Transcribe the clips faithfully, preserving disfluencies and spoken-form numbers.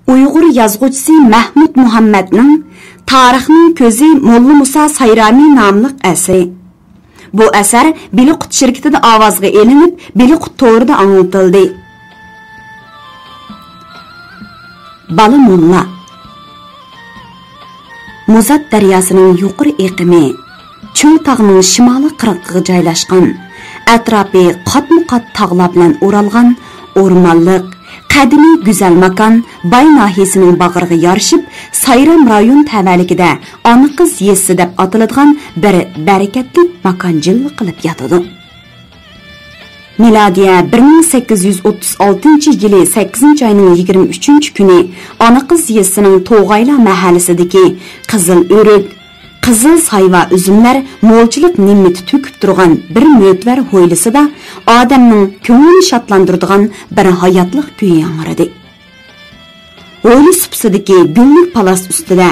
ئۇيغۇر يازغۇچىسى مەھمۇد مۇھەممەدنىڭ تارىخنىڭ كۆزى موللا مۇسا سايرامى ناملىق ئەسىرى. بۇ ئەسەر بىلىقۇت شىركىتىدە ئاۋازغا ئېلىنىپ، بىلىقۇت تورىدا ئاڭلىتىلدى. بالا موللا. مۇزات دەرياسىنىڭ يۇقىرى ئېقىمى، چۆل تاغنىڭ شىمالىي قىرغىقىغا جايلاشقان، ئەتراپى قاتمۇ قات تاغلار بىلەن ئورالغان ئورمانلىق، قەدىمىي گۈزەل ماكان باي ناھىيەسىنىڭ باغرىغا يارىشىپ، سايرام رايون تەۋەلىكىدە ئانا قىز يېزىسى دەپ ئاتىلىدىغان بىر بەرىكەتلىك ماكان جىلۋە قىلىپ ياتىدۇ. مىلادىيە بىر مىڭ سەككىز يۈز ئوتتۇز ئالتىنچى يىلى سەككىزىنچى ئاينىڭ يىگىرمە ئۈچىنچى كۈنى ئانا قىز يېزىسىنىڭ توغايلا مەھەللىسىدىكى قىزىل ئۆرۈك، قىزىل سايۋا ئۈزۈملەر مولچىلىق نېمىتى تۆكۈپ تۇرغان بىر مۆتىۋەر ھويلىسىدا ئادەمنىڭ كۆڭلىنى شادلاندۇرىدىغان بىر ھاياتلىق كۈيى ياڭرىدى. ھويلا سۇپىسىدىكى گۈللۈك پالاس ئۈستىدە،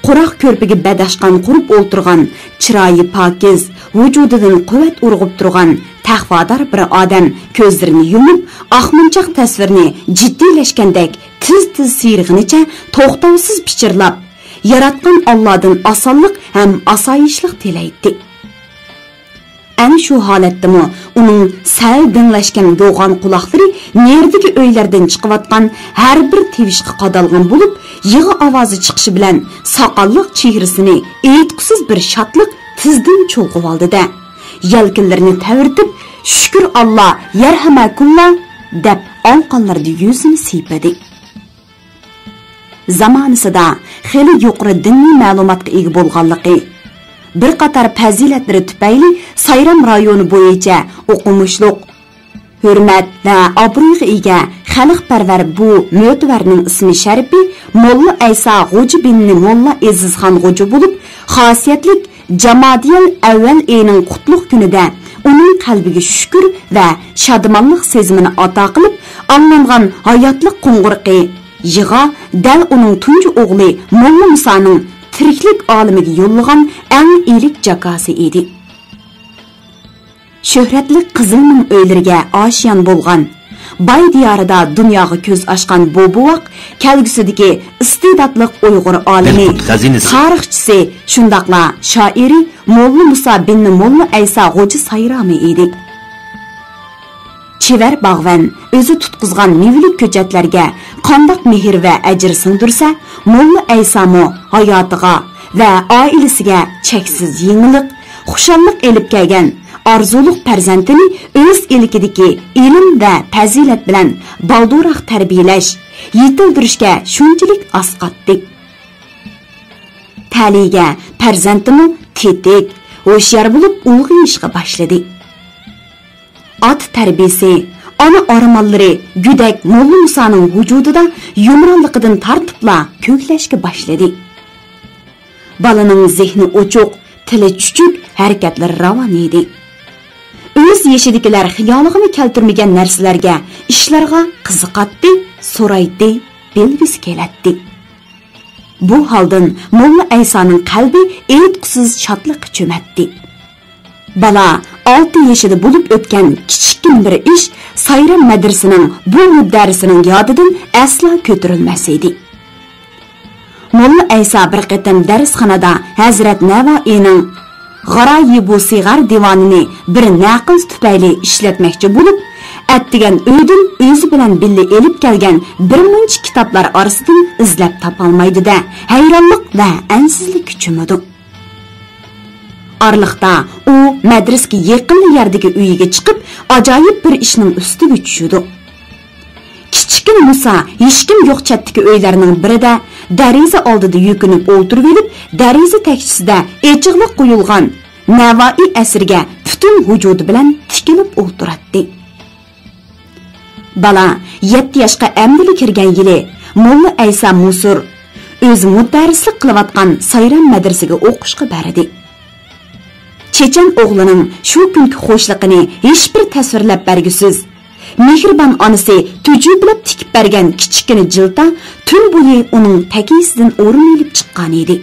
قۇراق كۆرپىگە بەدەشقان قۇرۇپ ئولتۇرغان، چىرايى پاكىز، ۋۇجۇدىدىن قۇۋۋەت ئۇرغۇپ تۇرغان تەقۋادار بىر ئادەم كۆزلىرىنى يۇمۇپ، ئاقمۇنچاق تەسۋىرنى جىددىيلەشكەندەك تىز-تىز سىيرىغىنىچە توختاۋسىز پىچىرلاپ، ياراتقان ئاللادىن ئاسانلىق ھەم ئاسايىشلىق تىلەيتتى. ئەنە شۇ ھالەتتىمۇ ئۇنىڭ سەل دىڭلەشكەن يوغان قۇلاقلىرى نېرىدىكى ئۆيلەردىن چىقىۋاتقان ھەر بىر تىۋىشقا قادالغان بولۇپ، يىغا ئاۋازى چىقىشى بىلەن ساقاللىق چېھرىسىنى ئېيتقۇسىز بىر شادلىق تېزدىن چۇلغىۋالدى-دە، يەلكىنلىرىنى تەۋرىتىپ، «شۈكۈر ئاللا، يەرھەمەكۇللا» دەپ ئالىقانلىرىدا يۈزىنى سىيپىدى. زامانىسىدا خېلى يۇقىرى دىنىي مەلۇماتقا ئىگە بولغانلىقى، بىر قاتار پەزىلەتلىرى تۈپەيلى سايرام رايونى بويىچە ئوقۇمۇشلۇق، ھۆرمەت ۋە ئابرۇيغا ئىگە خەلقپەرۋەر بۇ مۆتىۋەرنىڭ ئىسمى شەرىپى موللا ئەيسا غوجا بىننى موللا ئېزىزخان غوجا بولۇپ، خاسىيەتلىك جامادىيەل ئەۋۋەل ئېيىنىڭ قۇتلۇق كۈنىدە ئۇنىڭ قەلبىگە شۈكۈر ۋە شادىمانلىق سېزىمىنى ئاتا قىلىپ، ئاڭلانغان ھاياتلىق قوڭغۇرىقى يىغا دەل ئۇنىڭ تۇنجى ئوغلى موللا مۇسانىڭ تىرىكلىك ئالىمىگە يوللىغان ئەڭ ئىلىك جاكاسى ئىدى. شۆھرەتلىك قىزىلنىڭ ئۆيلىرىگە ئاشىيان بولغان، باي دىيارىدا دۇنياغا كۆز ئاچقان بۇ بوۋاق كەلگۈسىدىكى ئىستېداتلىق ئۇيغۇر ئالىمى، بىلقۇت خەزىنىسى، تارىخچىسى، شۇنداقلا شائىرى موللا مۇسا بىننى موللا ئەيسا غوجا سايرامى ئىدى. چېۋەر باغۋەن ئۆزى تۇتقۇزغان مېۋىلىك كۆچەتلەرگە قانداق مېھىر ۋە ئەجىر سىڭدۈرسە، موللا ئەيسامۇ ھاياتىغا ۋە ئائىلىسىگە چەكسىز يېڭىلىق، خۇشاللىق ئېلىپ كەلگەن ئارزۇلۇق پەرزەنتىنى ئۆز ئىلكىدىكى ئىلىم ۋە پەزىلەت بىلەن بالدۇرراق تەربىيەلەش، يېتىلدۈرۈشكە شۇنچىلىك ئاسىقاتتى. تەلىيىگە پەرزەنتىمۇ تېتىك، ھوشيار بولۇپ ئۇلغىيىشقا باشلىدى. ئاتا تەربىيىسى، ئانا ئارمانلىرى گۆدەك موللا مۇسانىڭ ۋۇجۇدىدا يۇمرانلىقىدىن تارتىپلا كۆكلەشكە باشلىدى. بالىنىڭ زېھنى ئوچۇق، تىلى چۈچۈك، ھەرىكەتلىرى راۋان ئىدى. ئۆز يېشىدىكىلەر خىيالىغىمۇ كەلتۈرمىگەن نەرسىلەرگە، ئىشلارغا قىزىقاتتى، سورايتتى، بىلگۈسى كېلەتتى. بۇ ھالدىن موللا ئەيسانىڭ قەلبى ئېيتقۇسىز شادلىققا چۆمەتتى. بالا ئالتە يېشىدا بولۇپ ئۆتكەن كىچىككىنە بىر ئىش سايرام مەدرىسىنىڭ بۇ مۇددەرىسىنىڭ يادىدىن ئەسلا كۆتۈرۈلمەس ئىدى. موللا ئەيسا بىر قېتىم دەرسخانىدا ھەزرەت نەۋائىينىڭ غارايىبۇ سىغار دىۋانىنى بىر نەقىز تۈپەيلى ئىشلەتمەكچى بولۇپ، ئەتىگەن ئۆيدىن ئۆزى بىلەن بىللە ئېلىپ كەلگەن بىر مۇنچە كىتابلار ئارىسىدىن ئىزدەپ تاپالمايدۇ-دە، ھەيرانلىق ۋە ئەنسىزلىككە چۆمىدۇ. ئارىلىقتا ئۇ مەدرىسىگە يېقىنلا يەردىكى ئۆيىگە چىقىپ، ئاجايىپ بىر ئىشنىڭ ئۈستىگە چۈشىدۇ. كىچىككىنە مۇسا ھېچكىم يوق چەتتىكى ئۆيلەرنىڭ بىرىدە دېرىزە ئالدىدا يۈكۈنۈپ ئولتۇرۇۋېلىپ، دېرىزە تەكچىسىدە ئېچىقلىق قويۇلغان نەۋائىي ئەسىرىگە پۈتۈن ۋۇجۇدى بىلەن تىكىلىپ ئولتۇراتتى. بالا يەتتە ياشقا ئەمدىلا كىرگەن يىلى موللا ئەيسا مۇسۇر ئۆزى مۇدەررىسلىك قىلىۋاتقان سايرام مەدرىسىگە ئوقۇشقا بەردى. چېچەن ئوغلىنىڭ شۇ كۈنكى خۇشلۇقىنى ھېچبىر تەسۋىرلەپ بەرگۈسىز، مېھرىبان ئانىسى تۈجۈپىلەپ تىكىپ بەرگەن كىچىككىنە جىلتا تۈن بويى ئۇنىڭ تەكىيىسىدىن ئورۇن ئېلىپ چىققانىدى.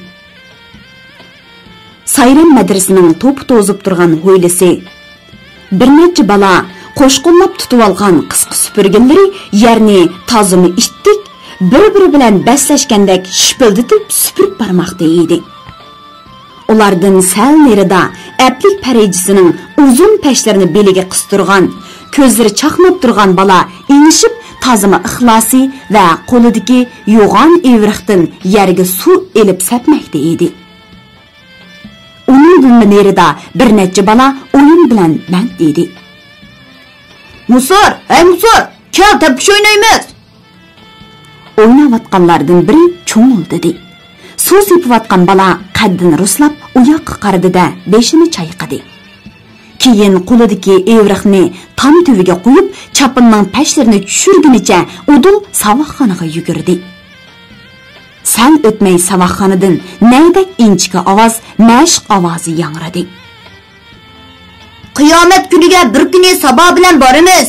سايرام مەدرىسىنىڭ توپا توزۇپ تۇرغان ھويلىسى، بىر نەچچە بالا قوشقۇنلاپ تۇتۇۋالغان قىسقا سۈپۈرگىلىرى يەرنى تازىمۇ ئىتتىك، بىر-بىرى بىلەن بەسلەشكەندەك شىپىلدىتىپ سۈپۈرۈپ بارماقتا ئىدى. ئۇلاردىن سەل نېرىدا ئەپلىك پەرىجىسىنىڭ ئۇزۇن پەشلىرىنى بېلىگە قىستۇرغان، كۆزلىرى چاقناپ تۇرغان بالا ئېڭىشىپ، تازىما ئىخلاسى ۋە قولىدىكى يوغان ئېۋرىقتىن يەرگە سۇ ئېلىپ سەپمەكتە ئىدى. ئۇنىڭدىنمۇ نېرىدا بىر نەچچە بالا ئويۇن بىلەن بەند ئىدى. مۇسۇر، ھەي مۇسۇر، كەل، تەپكۈچ ئوينايمىز! ئويناۋاتقانلاردىن بىرى چۇڭۇلدىدى. سۇ سېپىۋاتقان بالا قەددىنى رۇسلاپ ئۇياققا قارىدى-دە، بېشىنى چايقىدى. كېيىن قولىدىكى ئېۋرىقنى تام تۈۋىگە قويۇپ، چاپىنىنىڭ پەشلىرىنى چۈشۈرگىنىچە ئۇدۇل ساۋاقخانىغا يۈگۈردى. سەل ئۆتمەي ساۋاقخانىدىن نەيدەك ئىنچىكە ئاۋاز، مەشىق ئاۋازى ياڭرىدى. قىيامەت كۈنىگە بىر كۈنى سابا بىلەن بارىمىز!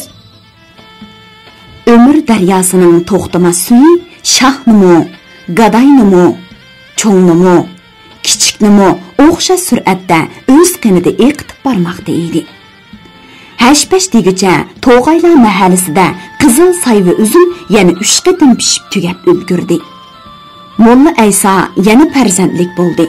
ئۆمۈر دەرياسىنىڭ توختىماس سۈيى شاھنىمۇ، گاداينىمۇ، چوڭنىمۇ، كىچىكنىمۇ ئوخشاش سۈرئەتتە ئۆز قېنىدا ئېقىتىپ بارماقتا ئىدى. ھەش-پەش دېگۈچە توغايلار مەھەللىسىدە قىزىل سايۋا ئۈزۈم يەنە ئۈچ قېتىم پىشىپ تۈگەپ ئۈلگۈردى. موللا ئەيسا يەنە پەرزەنتلىك بولدى.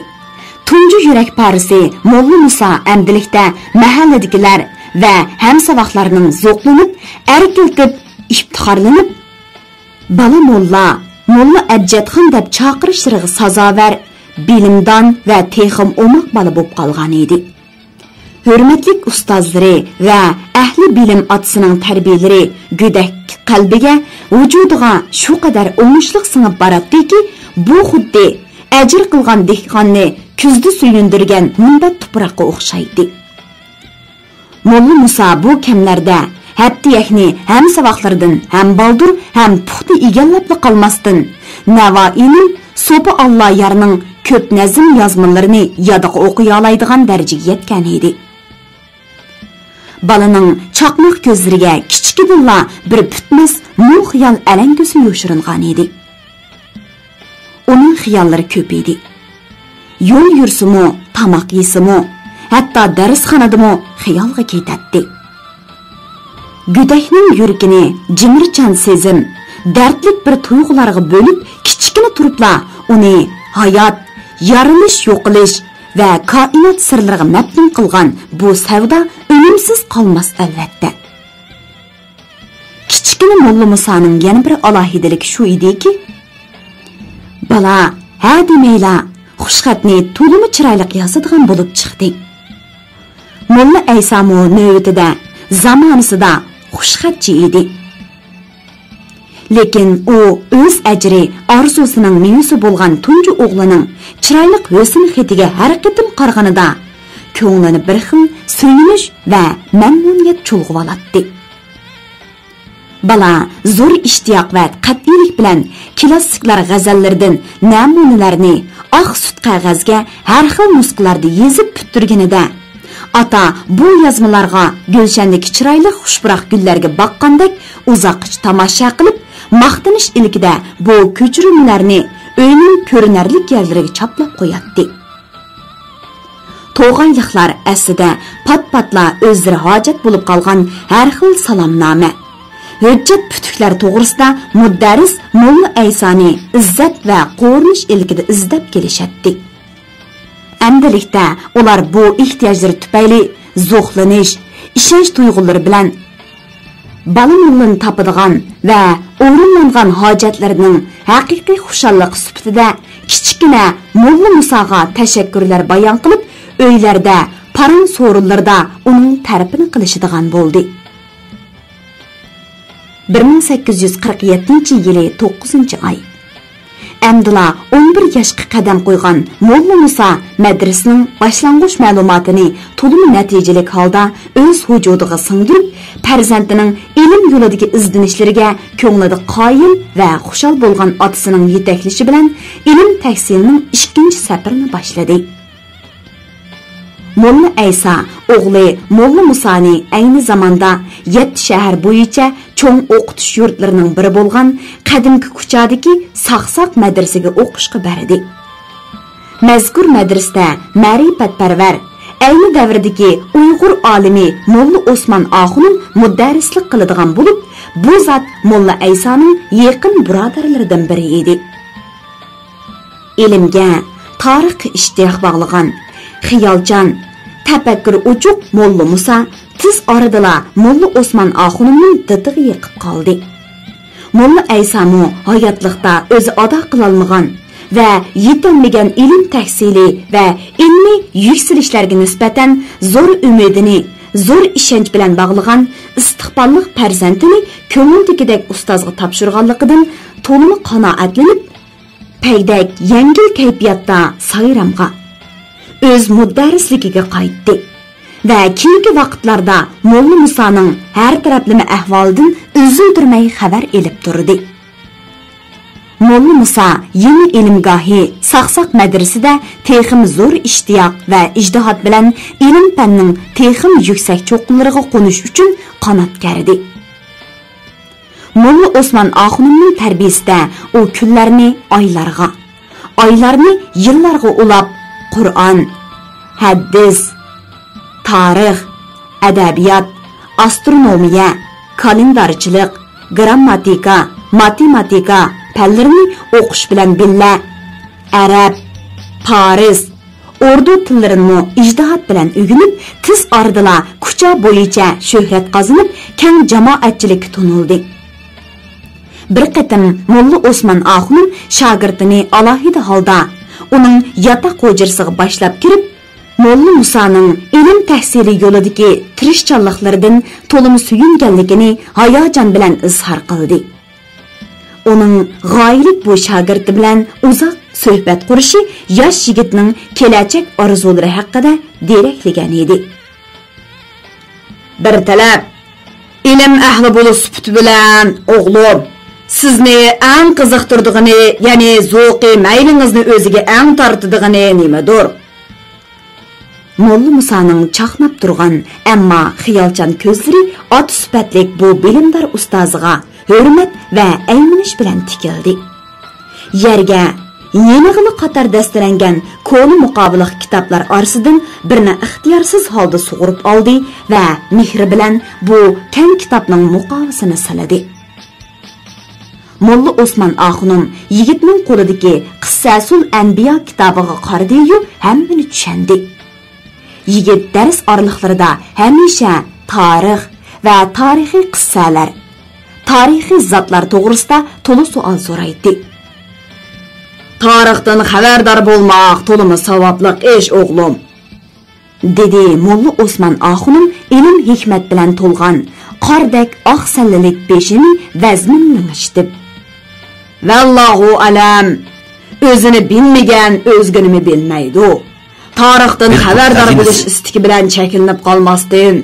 تۇنجى يۈرەك پارىسى موللا مۇسا ئەمدىلىكتە مەھەللىدىكىلەر ۋە ھەمساۋاقلارنىڭ زوقلىنىپ، ئەركىلىتىپ، ئىپتىخارلىنىپ، «بالا موللا، موللا ئەبجەتخان» دەپ چاقىرىشلىرىغا سازاۋەر، بىلىمدان ۋە تېخىمۇ ئوماق بالا بولۇپ قالغان ئىدى. ھۆرمەتلىك ئۇستازلىرى ۋە ئەھلى بىلىم ئاتىسىنىڭ تەربىيەلىرى گۆدەك قەلبىگە، ۋۇجۇدىغا شۇ قەدەر ئوڭۇشلۇق سىڭىپ باراتتىكى، بۇ خۇددى ئەجىر قىلغان دېھقاننى كۈزدە سۆيۈندۈرگەن مۇنبەت تۇپراققا ئوخشايتتى. موللا مۇسا بۇ كەملەردە ھەپتىيەكنى ھەمساۋاقلىرىدىن ھەم بالدۇر، ھەم پۇختا ئىگىلەپلا قالماستىن، نەۋائىنىڭ، سوپى ئاللا يارنىڭ كۆپ نەزم يازمىلىرىنى يادىغا ئوقۇيالايدىغان دەرىجىگە يەتكەن ئىدى. بالىنىڭ چاقماق كۆزلىرىگە كىچىكىدىنلا بىر پۈتمەس مۇڭ خىيال ئەلەڭگۈسى يوشۇرۇنغان ئىدى. ئۇنىڭ خىياللىرى كۆپ ئىدى. يول يۈرسىمۇ، تاماق يېسىمۇ، ھەتتا دەرسخانىدىمۇ خىيالغا كېتەتتى. گۆدەكنىڭ يۈرىكىنى جىمىرچان سېزىم، دەردلىك بىر تۇيغۇلارغا بۆلۈپ، كىچىككىنە تۇرۇپلا ئۇنى ھايات، يارىلىش، يوقىلىش ۋە كائىنات سىرلىرىغا مەپتۇن قىلغان بۇ سەۋدا ئۈنۈمسىز قالماس، ئەلۋەتتە. كىچىككىنە موللا مۇسانىڭ يەنە بىر ئالاھىدىلىكى شۇ ئىدىكى، بالا ھە دېمەيلا خۇشخەتنى تولىمۇ چىرايلىق يازىدىغان بولۇپ چىقتى. موللا ئەيسامۇ نۆۋىتىدە زامانىسىدا خۇشخەتچى ئىدى. لېكىن ئۇ ئۆز ئەجرى، ئارزۇسىنىڭ مېۋىسى بولغان تۇنجى ئوغلىنىڭ چىرايلىق ھۆسن خېتىگە ھەر قېتىم قارىغىنىدا، كۆڭلىنى بىر خىل سۆيۈنۈش ۋە مەمنۇنىيەت چۇلغىۋالاتتى. بالا زور ئىشتىياق ۋە قەتئىيلىك بىلەن كىلاسسىكلار غەزەللىرىدىن نەمۇنىلەرنى ئاق سۈت قەغەزگە ھەر خىل نۇسخىلاردا يېزىپ پۈتتۈرگىنىدە، ئاتا بۇ يازمىلارغا گۈلشەندىكى چىرايلىق خۇش پۇراق گۈللەرگە باققاندەك ئۇزاققىچە تاماشا قىلىپ، ماختىنىش ئىلكىدە بۇ كۆچۈرمىلەرنى ئۆينىڭ كۆرۈنەرلىك يەرلىرىگە چاپلاپ قوياتتى. توغايلىقلار ئەسلىدە پات-پاتلا ئۆزلىرى ھاجەت بولۇپ قالغان ھەر خىل سالامنامە، ھۆججەت پۈتۈكلەر توغرىسىدا مۇدەررىس موللا ئەيسانى ئىززەت ۋە قورۇنۇش ئىلكىدە ئىزدەپ كېلىشەتتى. ئەمدىلىكتە ئۇلار بۇ ئېھتىياجلىرى تۈپەيلى زوقلىنىش، ئىشەنچ تۇيغۇلىرى بىلەن بالا موللىنى تاپىدىغان ۋە ئورۇنلانغان ھاجەتلىرىنىڭ ھەقىقىي خۇشاللىقى سۈپىتىدە كىچىككىنە موللا مۇساغا تەشەككۈرلەر بايان قىلىپ، ئۆيلەردە، پاراڭ سورۇنلىرىدا ئۇنىڭ تەرىپىنى قىلىشىدىغان بولدى. بىر مىڭ سەككىز يۈز قىرىق يەتتىنچى يىلى توققۇزىنچى ئاي. ئەمدىلا ئون بىر ياشقا قەدەم قويغان موللا مۇسا مەدرىسىنىڭ باشلانغۇچ مەلۇماتىنى تولىمۇ نەتىجىلىك ھالدا ئۆز ۋۇجۇدىغا سىڭدۈرۈپ، پەرزەنتىنىڭ ئىلىم يولىدىكى ئىزدىنىشلىرىگە كۆڭلىدە قايىل ۋە خۇشال بولغان ئاتىسىنىڭ يېتەكلىشى بىلەن ئىلىم تەھسىلىنىڭ ئىككىنچى سەپىرىنى باشلىدى. موللا ئەيسا ئوغلى موللا مۇسانى ئەينى زاماندا يەتتە شەھەر بويىچە چوڭ ئوقۇتۇش يۇرتلىرىنىڭ بىرى بولغان قەدىمكى كۇچادىكى ساقساق مەدرىسىگە ئوقۇشقا بەردى. مەزكۇر مەدرىسىدە مەرىپەتپەرۋەر، ئەينى دەۋردىكى ئۇيغۇر ئالىمى موللا ئوسمان ئاخۇنۇم مۇدەررىسلىك قىلىدىغان بولۇپ، بۇ زات موللا ئەيسانىڭ يېقىن بۇرادەرلىرىدىن بىرى ئىدى. ئىلىمگە، تارىخقا ئىشتىياق باغلىغان، خىيالچان، تەپەككۇرى ئوچۇق موللا مۇسا تېز ئارىدىلا موللا ئوسمان ئاخۇنۇمنىڭ دىتىغا يېقىپ قالدى. موللا ئەيسامۇ ھاياتلىقتا ئۆزى ئادا قىلالمىغان ۋە يېتەلمىگەن ئىلىم تەھسىلى ۋە ئىلمىي يۈكسىلىشلەرگە نىسبەتەن زور ئۈمىدىنى، زور ئىشەنچ بىلەن باغلىغان ئىستىقباللىق پەرزەنتىنى كۆڭلىدىكىدەك ئۇستازغا تاپشۇرغانلىقىدىن تولىمۇ قانائەتلىنىپ، پەيدەك يەڭگىل كەيپىياتتا سايرامغا، ئۆز مۇدەررىسلىكىگە قايتتى ۋە كېيىنكى ۋاقىتلاردا موللا مۇسانىڭ ھەر تەرەپلىمە ئەھۋالىدىن ئۈزۈلدۈرمەي خەۋەر ئېلىپ تۇردى. موللا مۇسا يېڭى ئىلىمگاھى ساقساق مەدرىسىدە تېخىمۇ زور ئىشتىياق ۋە ئىجتىھات بىلەن ئىلىم-پەننىڭ تېخىمۇ يۈكسەك چوققىلىرىغا قونۇش ئۈچۈن قانات كەردى. موللا ئوسمان ئاخۇنۇمنىڭ تەربىيىسىدە ئۇ كۈنلەرنى ئايلارغا، ئايلارنى يىللارغا ئۇلاپ، قۇرئان، ھەدىس، تارىخ، ئەدەبىيات، ئاسترونومىيە، كالېندارچىلىق، گىرامماتىكا، ماتېماتىكا پەنلىرىنى ئوقۇش بىلەن بىللە، ئەرەب، پارس، ئوردۇ تىللىرىنىمۇ ئىجتىھات بىلەن ئۆگىنىپ، تېز ئارىدىلا كۇچا بويىچە شۆھرەت قازىنىپ، كەڭ جامائەتچىلىككە تونۇلدى. بىر قېتىم موللا ئوسمان ئاخۇنۇم شاگىرتىنى ئالاھىدە ھالدا ئۇنىڭ ياتاق ھۇجرىسىغا باشلاپ كىرىپ، موللا مۇسانىڭ ئىلىم تەھسىلى يولىدىكى تىرىشچانلىقلىرىدىن تولىمۇ سۆيۈنگەنلىكىنى ھاياجان بىلەن ئىزھار قىلدى. ئۇنىڭ غايىلىك بۇ شاگىرتى بىلەن ئۇزاق سۆھبەت قۇرۇشى ياش يىگىتنىڭ كېلەچەك ئارزۇلىرى ھەققىدە دېرەكلىگەن ئىدى. بىر تەرەپ، ئىلىم ئەھلى بولۇش سۈپىتى بىلەن، ئوغلۇم، سىزنى ئەڭ قىزىقتۇرىدىغىنى، يەنى زوقى مەيلىڭىزنى ئۆزىگە ئەڭ تارتىدىغىنى نېمىدۇر؟ موللا مۇسانىڭ چاقناپ تۇرغان، ئەمما خىيالچان كۆزلىرى ئاتا سۈپەتلىك بۇ بىلىمدار ئۇستازىغا ھۆرمەت ۋە ئەيمىنىش بىلەن تىكىلدى. يەرگە يېنىغىلا قاتار دەستىلەنگەن كونا مۇقاۋىلىق كىتابلار ئارىسىدىن بىرنى ئىختىيارسىز ھالدا سۇغۇرۇپ ئالدى ۋە مېھرى بىلەن بۇ كەڭ كىتابنىڭ مۇقاۋىسىنى سىلىدى. موللا ئوسمان ئاخۇنۇم يىگىتنىڭ قولىدىكى قىسسەسۇل ئەنبىيا كىتابىغا قارىدىيۇ، ھەممىنى چۈشەندى. يىگىت دەرس ئارىلىقلىرىدا ھەمىشە تارىخ ۋە تارىخىي قىسسەلەر، تارىخىي زاتلار توغرىسىدا تولا سوئال سورايتتى. تارىختىن خەۋەردار بولماق تولىمۇ ساۋابلىق ئىش، ئوغلۇم، دېدى موللا ئوسمان ئاخۇنۇم ئىلىم-ھېكمەت بىلەن تولغان، قاردەك ئاق سەللىلىك بېشىنى ۋەزمىن لىڭشىتىپ. ۋەللاھۇ ئەلەم، ئۆزىنى بىلمىگەن ئۆزگىنىمۇ بىلمەيدۇ. تارىختىن خەۋەردار بولۇش ئىستىكى بىلەن چەكلىنىپ قالماستىن،